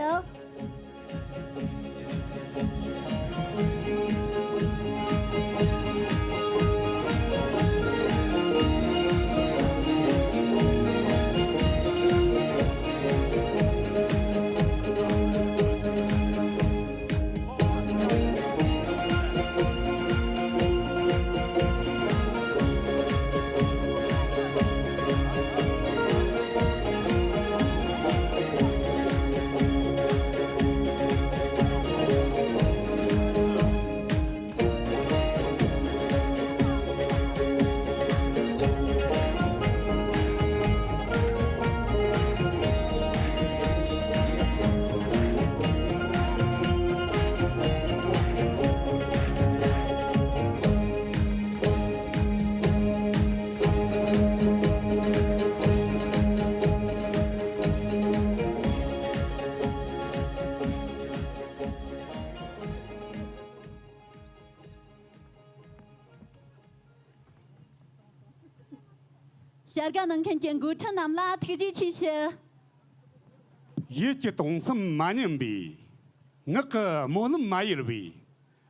བྱ་དགའ་གནང་མཁན་གྱི་འགོ་ཁྲིད་རྣམས་ལ་ཐུགས་རྗེ་ཆེ་ཞུ། ཡིད་ཀྱི་དུང་སེམས་མ་ཉམས་པའི། ངག་གི་སྨོན་ལམ་མ་ཡལ་བའི།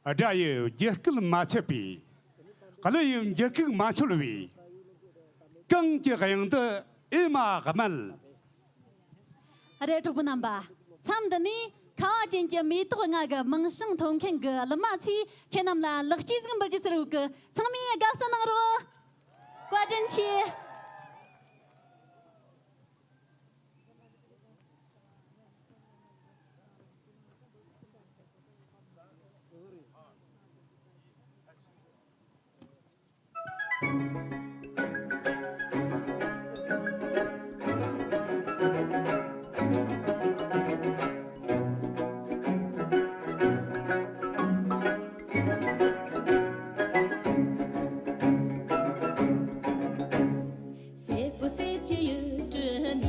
སྒྲ་ཡི་རྒྱུད་སྐུད་མ་ཆད་པའི། གླུ་ཡི་འགྱུར་ཁུག་མ་འཆོལ་བའི། གངས་ཀྱི་དབྱངས་འདི་ཨེ་མ་དམར། རེད། གྲོགས་པོ་རྣམ་པ། མཚམས་འདི་ནས་ཁ་བ་ཅན་གྱི་མེ་ཏོག་ལྔ་གི་མིང་བྱང་ཐོབ་མཁན་གྱི་གླུ་མ་ཚོས་ཁྱེད་རྣམས་ལ་ལེགས་སྐྱེས་ཟིག་འབུལ་རྒྱུ་ཟེར་བོ་གི། ཚང་མས་དགའ་བསུ་གནང་རོགས། བཀའ་དྲིན་ཆེ། སེར་པོ་གསེར་གྱི་ཡུལ་གྲུ་ནས།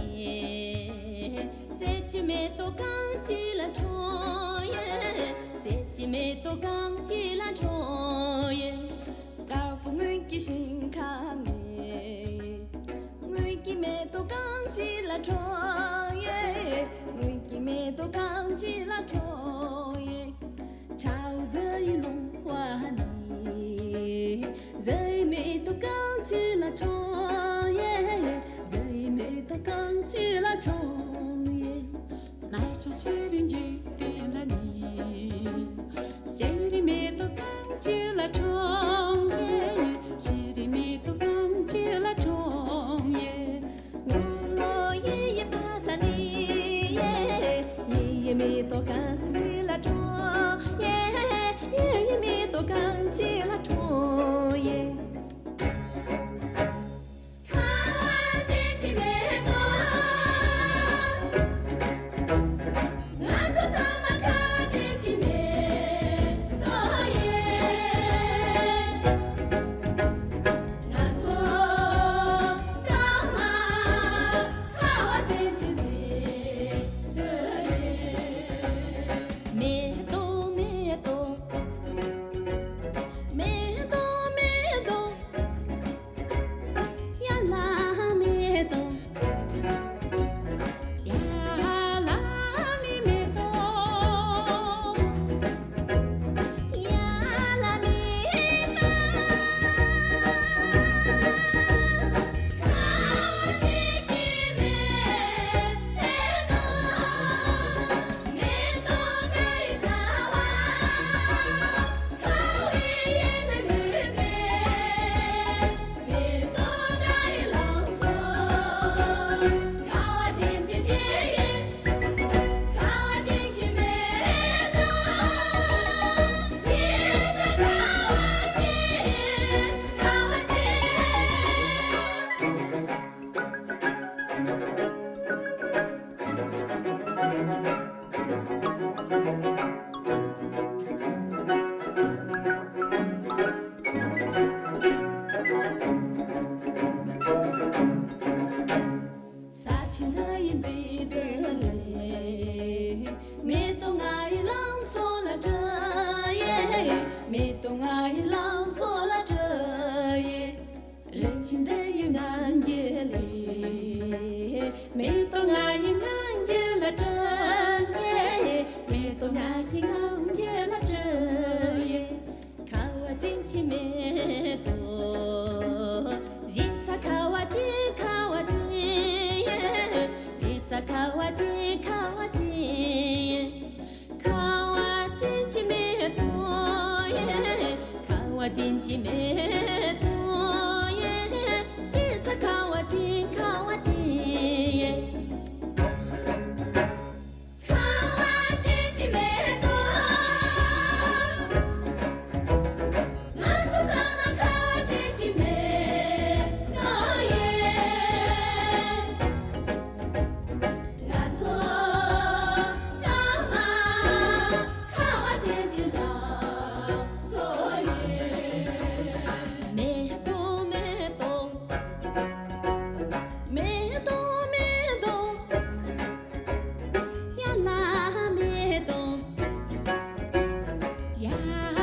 གསེར་གྱི་མེ་ཏོག་གངས་ཅན་ལ་འཁྲུངས་ཡོད། གསེར་གྱི་མེ་ཏོག་གངས་ཅན་ལ་འཁྲུངས་ཡོད། དཀར་པོ་སྔོན་གྱི་ཞིང་ཁམས་ནས། སྔོན་གྱི་མེ་ཏོག་གངས་ཅན་ལ་འཁྲུངས་ཡོད། སྔོན་གྱི་མེ་ཏོག་གངས་ཅན་ལ་འཁྲུངས་ཡོད། ཁྲ་བོ་གཟི་ཡི་ལུང་བ་ནས། གཟི་ཡི་མེ་ཏོག་གངས་ཅན་ལ་འཁྲུངས་ཡོད། གཟི་ཡི་མེ་ཏོག་གངས་ཅན་ལ་འཁྲུངས་ཡོད། དམར་ཕྱོགས་ཤི་རི་འཇིག་རྟེན་ལ་ནི། ཤི་རི་མེ་ཏོག་གངས་ཅན་ལ་འཁྲུངས་ཡོད། ཤི་རི་མེ་ཏོག་གངས་ཅན་ལ་འཁྲུངས་ཡོད། ངོ་ལོ་ཡི་ཡི་པ་ས་ནི་ཡི་ཡི་མེ་ཏོག་གངས་ཅན་ལ་འཁྲུངས་ཡོད། ཡི་ཡི་མེ་ཏོག་གངས་ཅན་ལ་འཁྲུངས་ཡོད། ཁ་བ་ཅན་གྱི་མེ་ཏོག་ང་ཚོ་ཚང་མ་ཁ་བ་ཅན་གྱི་མེ་ཏོག་ཡིན། ཁ་བ་ཅན་ཁ་བ་ཅན། ཁ་བ་ཅན་གྱི་མེ་ཏོག་ཡིན། ཁ་བ་ཅན་གྱི་མེ་ཏོག་ཡིན། ཞེས་ཁ་བ་ཅན་ཁ་བ་ཅན་ཡིན། ཁ་བ་ཅན་གྱི་མེ་ཏོག་ང་ཚོ་ཚང་མ་ཁ་བ་ཅན་གྱི་མེ་ཏོག་ཡིན། ང་ཚོ་ཚང་མ་ཁ་བ་ཅན་གྱི་ལང་ཚོ་ཡིན། མེ་ཏོག་མེ་ཏོག་མེ་ཏོག་མེ་ཏོག་ཡ་ལ་མེ་ཏོག་ཡ་ལ་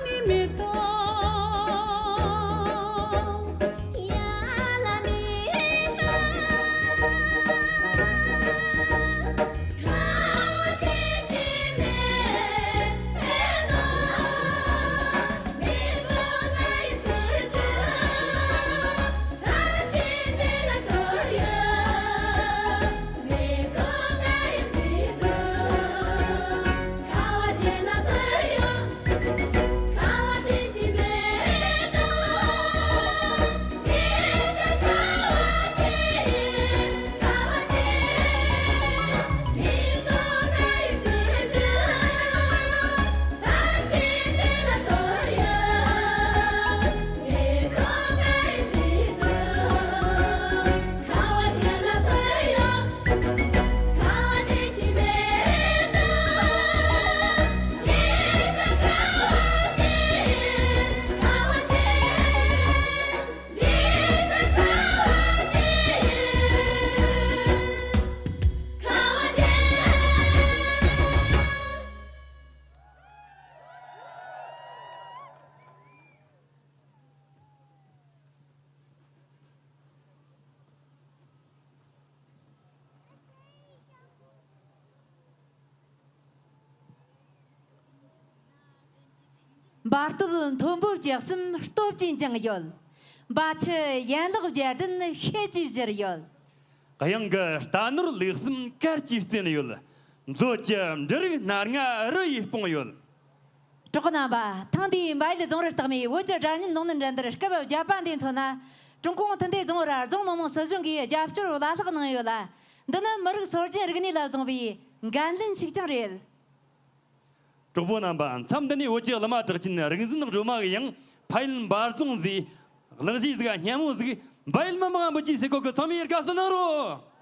ནི་མེ་ཏོག་ཡ་ལ་མེ་ཏོག་ཁ་བ་ཅན་གྱི་མེ་ཏོག་འབའ་སྟོད་མཐོན་པོ་བཅུ་གསུམ་སྟོབས་ཅན་ཅིང་ཡོད། འབའ་ཆུ་ཡན་ལག་བརྒྱད་ལྡན་ཤེལ་གྱིས་བཞུར་ཡོད། གཡང་གི་རྟ་ནོར་ལུག་གསུམ་གར་གྱིས་བརྩེན་ཡོད། མཛོད་ཀྱི་འབྲུ་རིགས་སྣ་ལྔ་རི་ཡིས་སྤུངས་ཡོད། གྲོགས་པོ་རྣམ་པ། ཐེངས་འདིའི་འབའ་ཡུལ་རྫོང་རུ་རྟགས་མའི་བོད་ཀྱི་སྒྲ་སྙན་ནང་ནས་འགྲན་བསྡུར་སྐབས་བརྒྱད་པ་འདིར་མཚོན་ན། ཀྲུང་གུང་མཐུན་སྒྲིལ་རྫོང་རུར་རྫོང་མི་དམངས་སྲིད་གཞུང་གིས་རྒྱབ་སྐྱོར་བླ་ལྷག་གནང་ཡོད་ལ། འདི་ནི་མི་རིགས་སྲོལ་རྒྱུན་རིག་གནས་ལ་བཟུང་བའི་འགན་ལེན་ཞིག་ཀྱང་རེད། གྲོགས་པོ་རྣམ་པ། མཚམས་འདི་ནས་བོད་ཀྱི་གླུ་མ་གྲགས་ཅན་རིག་འཛིན་སྒྲོལ་མ་གིས་ཡང་ཕ་ཡུལ་འབའ་རྫོང་ཟིག་གླུ་གཞས་ཟིག་སྙན་མོ་ཟིག་འབའ་ཡུལ་མི་མང་ང་འབུལ་རྒྱུའི་སྲས་སྐོར་གི་ཚང་མས་དགའ་བསུ་གནང་རོགས།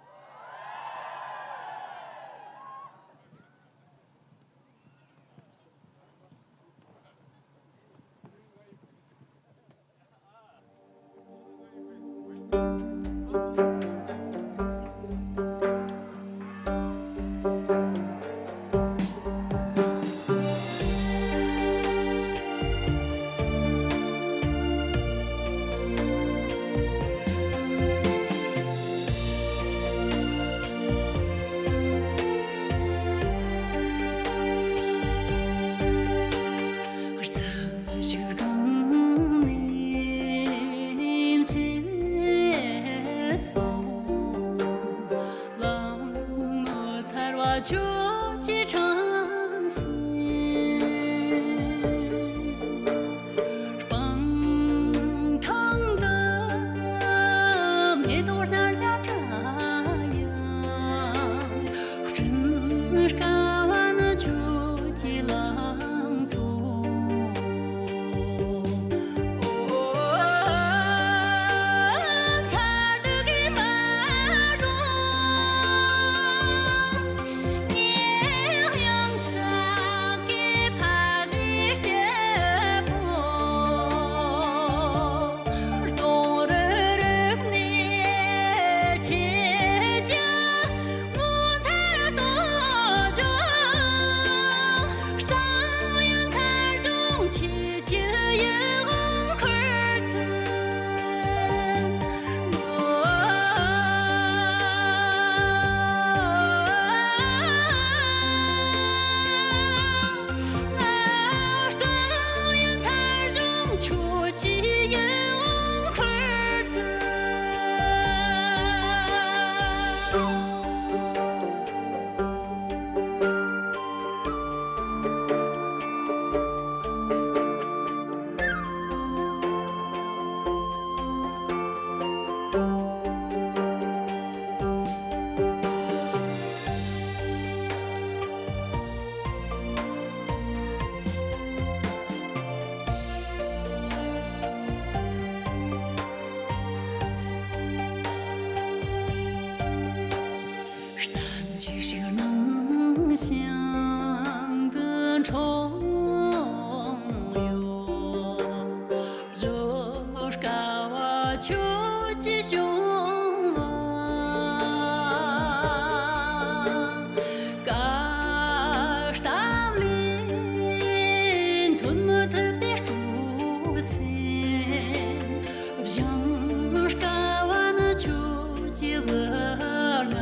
ཁྱོད་ཀྱི་བྱུང་བ་བཀའ་གཏམ་ལས། མཚོན་མི་ཐུབ་པའི་སྤྲོ་སེམས་སྦྱང་དཀའ་བ་ནི། ཁྱོད་ཀྱི་གཟི་ལྔ།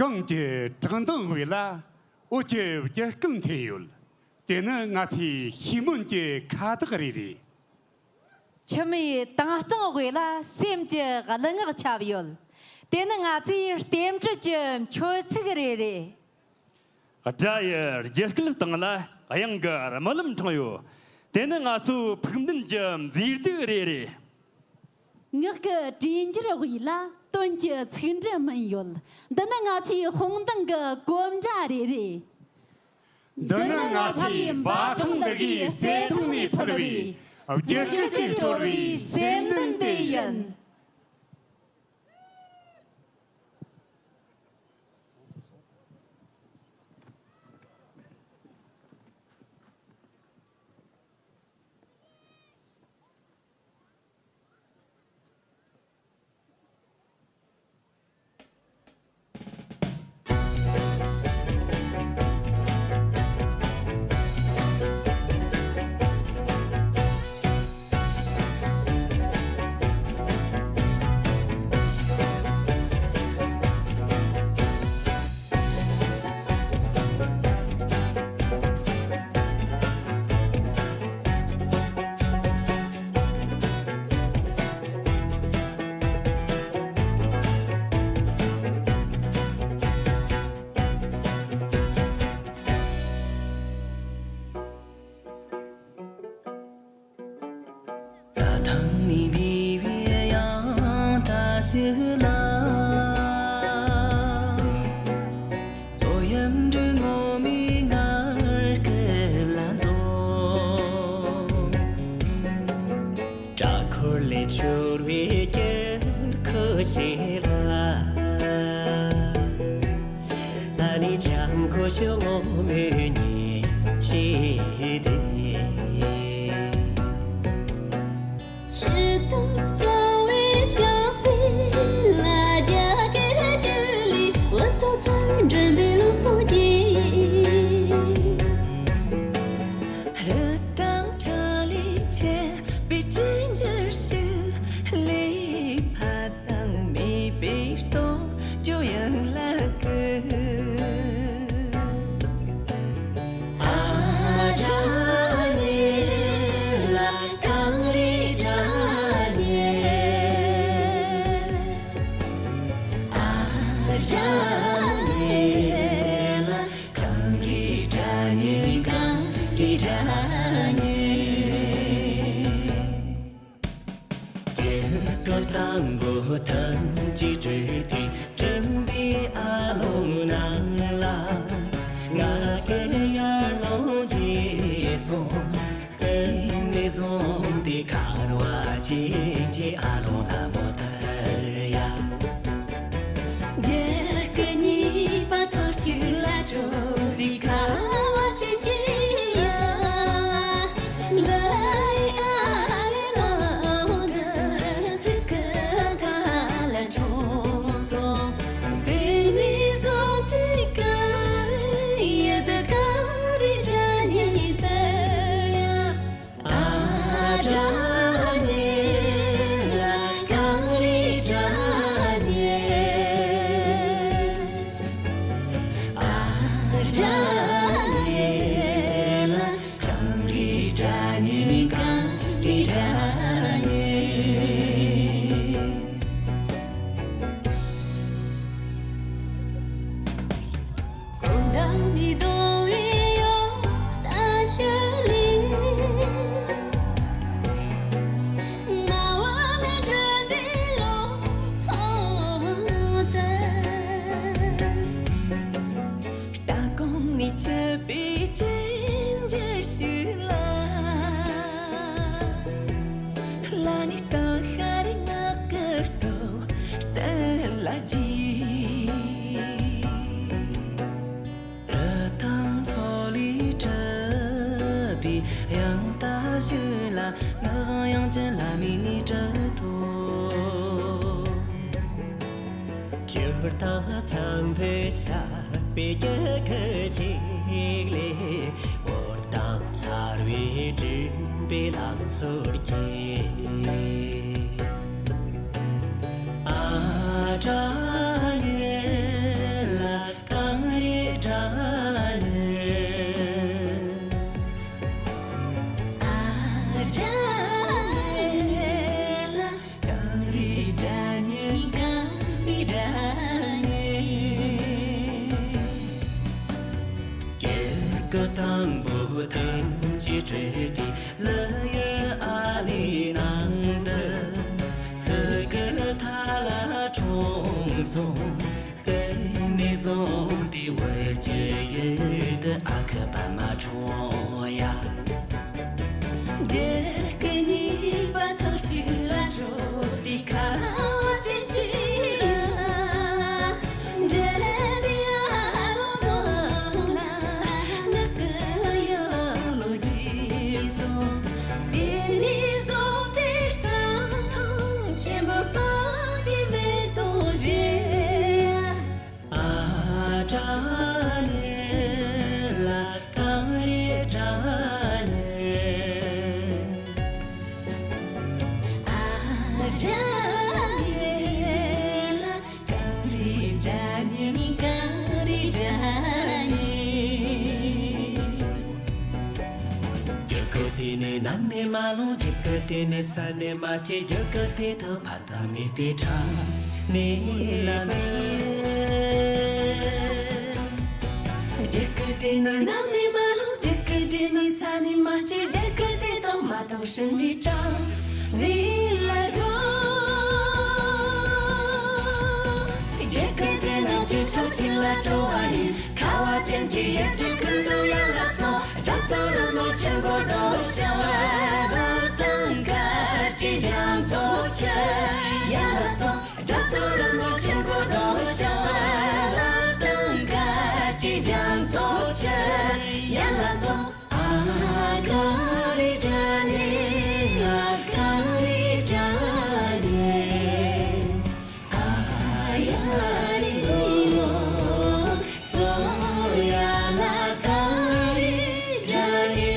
གངས་ཀྱི་བྲང་འདིའི་དབུས་ལ་འོད་ཀྱི་བརྒྱུད་སྐུད་འཐེན་ཡོད། དེ་ནི་ང་ཚོའི་ཤེས་སྨོན་གྱི་ཁ་བཏགས་རེ་རེད། མཆི་མའི་དྭངས་གཙང་དབུས་ལ་སེམས་ཀྱི་གླུ་ངག་ཁྱབ་ཡོད། དེ་ནི་ང་ཚོའི་རྟེན་འབྲེལ་གྱི་མཆོད་ཚིག་རེ་རེད། དགྲ་ཡི་རྒྱུད་སྐུད་སྟེང་ལ་གཡང་གི་རྨི་ལམ་འཕྲེང་ཡོད། དེ་ནི་ང་ཚོའི་ཕུགས་འདུན་གྱི་མཛེས་སྡུག་རེ་རེད། ངག་གི་གྲོས་འགྱུར་དབུས་ལ་དོན་གྱི་ཚིག་འབྲུ་སྨིན་ཡོད། འདི་ནི་ང་ཚོའི་དཔུང་གདང་གི་གོམ་སྒྲ་རེ་རེད། འདི་ནི་ང་ཚོའི་འབའ་ཐང་ལི་གིའི་བརྩེ་དུང་ནས་ཕུལ་བའི་བརྒྱུད་སྐུད་ཀྱིས་དཀྲོལ་བའི་སེམས་གདངས་དེ་ཡིན། རྩྭ་ཐང་ནས་བབས་པའི་གཡང་ཐལ་ཞིག་ལ། ལོ་ཡམ་གྲུ་ངོ་མའི་ངར་སྐད་ལ་འཛོམས། སྦྲ་འཁོར་ལས་འཕྱུར་བའི་དཀྱིལ་འཁོར་ཞིག་ལ། ཨ་ནི་ལྗང་ཁུ་ཞོ་ངོ་མའི་ཉིན་བྱེད་དེ། ཕྱི་དང་གཙང་བའི་ཞགས་པའི་ལ་རྒྱ་སྐད་ཅིག་ལས། འོ་ཐོག་ཚར་འགྲིམ་པའི་ལུང་ཚོགས་ཀྱིས། རི་དྭགས་ཁྲ་ལས་ཆད་པའི་སྤྲིན་འཇར་ཞིག་ལས། ཕ་དང་མེས་པོའི་སྟོབས་འབྱོར་ཡང་ལ་བཀོད། ཨ་སྒྲ་ཉེ་ལ་གངས་རིའི་སྒྲ་ཉེ། ཨ་སྒྲ་ཉེ་ལ་གངས་རིའི་སྒྲ་ཉེ། གངས་རིའི་སྒྲ་ཉེ། སྐྱེ་རྒ་དང་པོ་ཐམས་ཅད་བྲོས་ཏེ། སྲིན་པོའི་ཨ་ལོང་ནང་ དྲིན་གྱི་ཨ་ལོང་ལ་མོ་ཐར་ཡ། རྒྱལ་སྐུ་གཉིས་པ་ཐང་གཅིག་ལ་འགྲོ་དུས་ཁ་བ་ཆེན་གྱི་ཡ། འདི་ཡ་ལེ་ནོ་འདི་ཚིག་གི་མཐའ་ལ་འཁྲུངས་སོང་། དེ་ནས་བཟུང་དེ་ག་ཡི་དི་ག་རི་དྲ་ཉིན་དི་ཡ། ཨ་དྲ་ཉེ་ལ་གངས་རི་དྲ་ཉེ། ཨ་དྲ་ཉེ་ལ་གངས་རི་དྲ་ཉེ། གངས་རི་དྲ་ཉེ། ཀུན་ཏུ་མི་སྡོད་པའི་ཡོ་ད་ཤི་ལི། སྨྲ་བ་མི་འགྲོ་པའི་ལོ་ཚོད་དུ། ལྟ་སྒོམ་ནས་ཆུད་པའི་དྲིན་འཇལ་ཞིག་ལ། ལ་ནི་སྟོན་ཤར་ངག་གི་སྟོབས་རྩལ་ལ་རྗེས། རི་དྭགས་མཚོ་ལས་གྲུབ་པའི་དབྱངས་རྟ་ཞིག་ལ། ངག་དབང་དབྱངས་ཅན་བླ་མའི་ངའི་གྲུབ་ཐོབ། ཇི་ལྟར་འཚམས་པའི་ཞབས་པད་སྐྱེ་ཁུ་ཅིག་ལས། འོད་དང་འཚེར་བའི་སྤྲིན་པའི་ལམ་ཟུར་གྱིས། ཨ་དྲ་ཉེ་ལ་གངས་རི་དྲ་ཉེ། ཨ་དྲ་ཉེ་ལ་གངས་རི་དྲ་ཉེ། གངས་རི་དྲ་ཉེ། སྐྱེ་རྒུ་དང་པོ་ཐམས་ཅད་བྲལ་ཏེ། ལི་ཡི་ཨ་ལི་ནང་དུ་ཚིག་གི་མཐའ་ལ་འཁྲུངས་སོང་། དེ་ནས་བཟུང་སྟེ་བོད་ཀྱི་ཡུལ་དུ་ཨ་ཁུ་པདྨ་འཁྲུངས་ཡ། རྒྱལ་སྐུ་གཉིས་པ་ཐང་གཅིག་ལ་འགྲོ་དུས་ཁ་བ་ཅན་གྱི་ཡ། འབྲེལ་བའི་ཨ་རོ་ལ་ནག་གི་ཡ་ལོ་རྗེས་སོ། དེ་ནས་བཟུང་སྟེ་རྩྭ་ཐང་ཆེན་པོ་སྟོབས་ཀྱིས་མེ་ཏོག་བཞད། ཨ་དྲ་ཉེ་ལ་གངས་རི་དྲ་ཉེ། ཨ་དྲ་ཉེ་ལ་གངས་རི་དྲ་ཉེ། གངས་རི་དྲ་ཉེ། རྒྱུད་སྐུད་དེ་ནི་གནམ་ནས་མ་ལྷུང་། རྒྱུད་སྐུད་དེ་ནི་ས་ནས་མ་སྐྱེས། རྒྱུད་སྐུད་དེ་དག་ཕ་དང་མེས་པའི་ཁྲག་ནས་ལ་མེད། རྒྱུད་སྐུད་དེ་ནི་གནམ་ནས་མ་ལྷུང་། རྒྱུད་སྐུད་དེ་ནི་ས་ནས་མ་སྐྱེས། རྒྱུད་སྐུད་དེ་དག་མ་དང་སྲིན་པོའི་ཁྲག་ནས་ལ་འགྲོ། རྒྱུད་སྐུད་དེ་ནི་ཕྱི་ཕྱོགས་གཅིག་ལ་སྤྲོ་བ་ཡིན། ཁ་བ་ཅན་གྱི་ཡུལ་གྱི་ཁུལ་དུ་ཡར་ལ་སོང་། དགྲ་སྟོབས་རིན་པོ་ཆེ་མགོ་རྡོ་ཞིང་བ། ལ་དང་དཀར་གྱི་རྒྱ་མཚོ་ཆེ་ཡར་ལ་སོང་། དགྲ་སྟོབས་རིན་པོ་ཆེ་མགོ་རྡོ་ཞིང་བ། ལ་དང་དཀར་གྱི་རྒྱ་མཚོ་ཆེ་ཡར་ལ་སོང་། ཨ་གངས་རི་དྲ་ཉེ། ཨ་གངས་རི་དྲ་ཉེ། ཨ་ཡ་རི་ལོ། སོ་ཡ་ལ་གངས་རི་དྲ་ཉེ།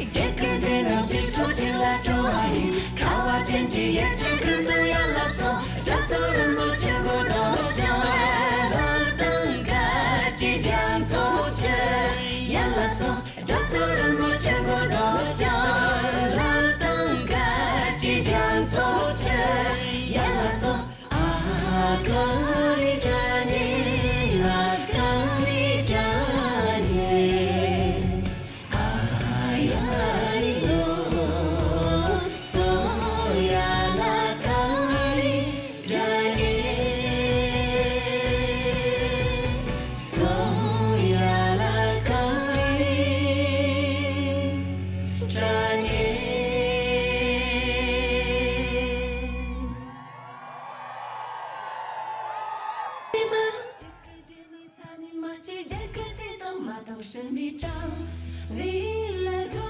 རྒྱུད་སྐུད་དེ་ནི་ཕྱི་ཕྱོགས་གཅིག་ལ་སྤྲོ་བ་ཡིན། ཁ་བ་ཅན་གྱི་ཡུལ་གྱི་ཁུལ་དུ་ཡར་ལ་སོང་། དགྲ་སྟོབས་རིན་པོ་ཆེ་མགོ་རྡོ་ཞིང་བ། ལ་དང་དཀར་གྱི་རྒྱ་མཚོ་ཆེ་ཡར་ལ་སོང་། དགྲ་སྟོབས་རིན་པོ་ཆེ་མགོ་རྡོ་ཞིང་། ལ་དང་དཀར་གྱི་རྒྱ་མཚོ་ཆེ་ཡར་ལ་སོང་། ཨ་གངས་རི་དྲ་ཉེ། ཨ་གངས་རི་དྲ་ཉེ། ཨ་ཡ་རི་ལོ། སོ་ཡ་ལ་གངས་རི་དྲ་ཉེ། སོ་ཡ་ལ་གངས་རི་དྲ་ཉེ། ཕྱི་ནས་དྲང་ནས་ལ་དགོས།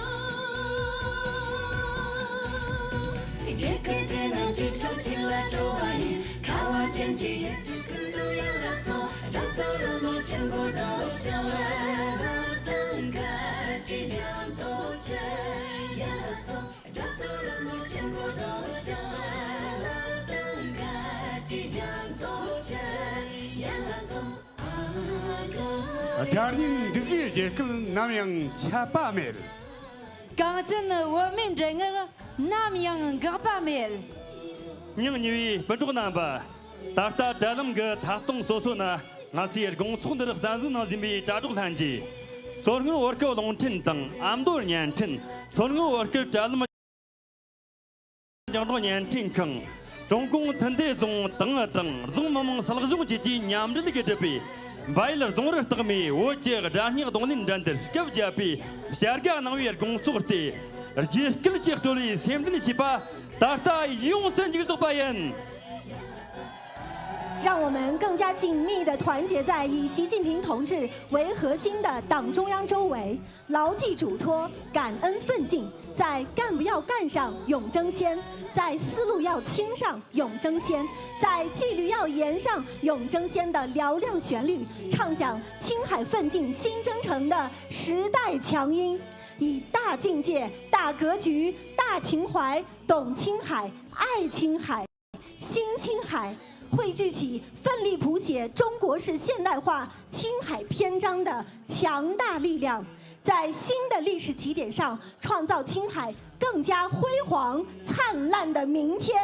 རྒྱལ་ཁབ་དེ་ནང་ཕྱི་ཕྱོགས་གཅིག་ལ་འགྲོ་བ་ཡིན། ཁ་བ་ཅན་གྱི་ཡུལ་གྱི་ཁུལ་དུ་ཡར་ལ་སོང་། དགྲ་ལྟ་རུ་མོ་ཆེན་པོ་དང་ཞིང་ལ་དང་ག་ཅི་ཡང་ཚོ་ཆེ་ཡར་ལ་སོང་། དགྲ་ལྟ་རུ་མོ་ཆེན་པོ་དང་ཞིང་ལ་དང་ག་ཅི་ཡང་ཚོ་ཆེ་ཡར་ལ་སོང་། སྒྲ་སྙན་འབྲུག་གི་རྒྱལ་ཁབ་ནམ་ཡང་ཆད་པ་མེད། གངས་ཅན་བོད་མིའི་འདྲེ་ངག་ནམ་ཡང་འགག་པ་མེད། སྙིང་ཉེ་བའི་སྤུན་གྲོགས་རྣམ་པ། ད་ལྟ་དྲ་ལམ་གྱི་ཐད་གཏོང་སོ་སོ་ན་ང་ཚོའི་དགོང་ཚོགས་འདིར་གསན་གཟིགས་གནང་བཞིན་པའི་དྲ་གྲོགས་ལྷན་རྒྱས། མཚོ་སྔོན་བོད་སྐད་རླུང་འཕྲིན་དང་ཨ་མདོ་བརྙན་འཕྲིན། མཚོ་སྔོན་བོད་སྐད་དྲ་ལམ། རྒྱང་སྒྲོག་བརྙན་འཕྲིན་ཁང་། ཀྲུང་གུང་མཐུན་སྡེ་རྫོང་ཏང་ཨུ་དང་རྫོང་མི་དམངས་སློབ་གཞུང་བཅས་ཀྱིས་མཉམ་འབྲེལ་གྱིས་བསྒྲུབས་པའི་བལ་ཡུལ་རྫོང་རི་རྟགས་མའི་བོད་ཀྱི་སྒྲ་སྙན་རྡུང་ལེན་འགྲན་བསྡུར་སྐབས་བརྒྱད་པའི་བྱ་དགའ་གནང་བའི་དགོང་ཚོགས་ཏེ། རྒྱུད་སྐུད་ཀྱིས་སྤྲོ་བའི་སེམས་ལྡན་བྱིས་པ་ད་ལྟ་ཡོངས་སུ་མཇུག་རྫོགས་པ་ཡིན། 让我们更加紧密地团结在以习近平同志为核心的党中央周围，牢记嘱托，感恩奋进，在干不要干上勇争先，在思路要清上勇争先，在纪律要严上勇争先的嘹亮旋律，唱响青海奋进新征程的时代强音，以大境界、大格局、大情怀，懂青海，爱青海。 新青海，汇聚起奋力谱写中国式现代化青海篇章的强大力量，在新的历史起点上创造青海更加辉煌灿烂的明天。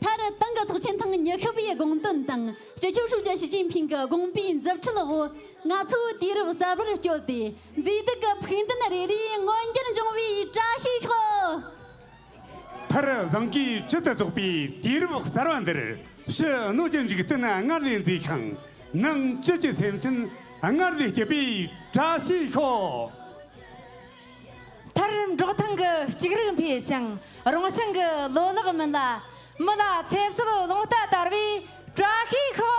མཐར་ཏང་གི་ཚོགས་ཆེན་ཐེངས་ཉི་ཤུ་པའི་དགོངས་དོན་དང་སྤྱི་ཁྱབ་ཧྲུའུ་ཅི་ཞི་ཅིན་ཕིང་གི་དགོངས་པའི་མཛུབ་ཁྲིད་འོག་ང་ཚོའི་དུས་རབས་གསར་པར་བསྐྱོད་དེ་མཛེས་སྡུག་གི་ཕུགས་འདུན་རེ་རེ་མངོན་འགྱུར་འབྱུང་བའི་བཀྲ་ཤིས་ཤོག། མཐར་བཟང་གིས་བཅུད་དུ་རྫོགས་པའི་དུས་རབས་གསར་བ་འདིར་ཕྱི་སྣོད་ཀྱི་འཇིག་རྟེན་སྔར་ལས་མཛེས་ཤིང་། ནང་བཅུད་ཀྱི་སེམས་ཅན་སྔར་ལས་སྐྱིད་པའི་བཀྲ་ཤིས་ཤོག། མཐར་འབྲོག་ཐང་གི་ཕྱུགས་རིགས་འཕེལ་ཞིང་རིང་ཞིང་གི་ལོ་ལེགས་སྨིན་ལ། མི་ལ་ཚེ་བསོད་རླུང་རྟ་དར་བའི་བཀྲ་ཤིས་ཤོག།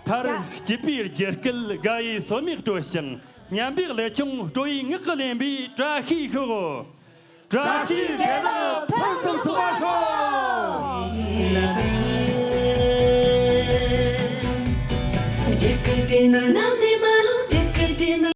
མཐར་སྐྱིད་པའི་རྒྱུད་སྐུད་དགའ་བའི་སོར་མོས་དཀྲོལ་ཞིང་། སྙན་པའི་ཀླད་ཆུང་སྤྲོ་བའི་ངག་གིས་ལེན་པའི་བཀྲ་ཤིས་ཤོག། བཀྲ་ཤིས་བདེ་ལེགས་ཕུན་སུམ་ཚོགས་པར་ཤོག། རྒྱལ་ཁབ་དེ་ནི་གནམ་ནས་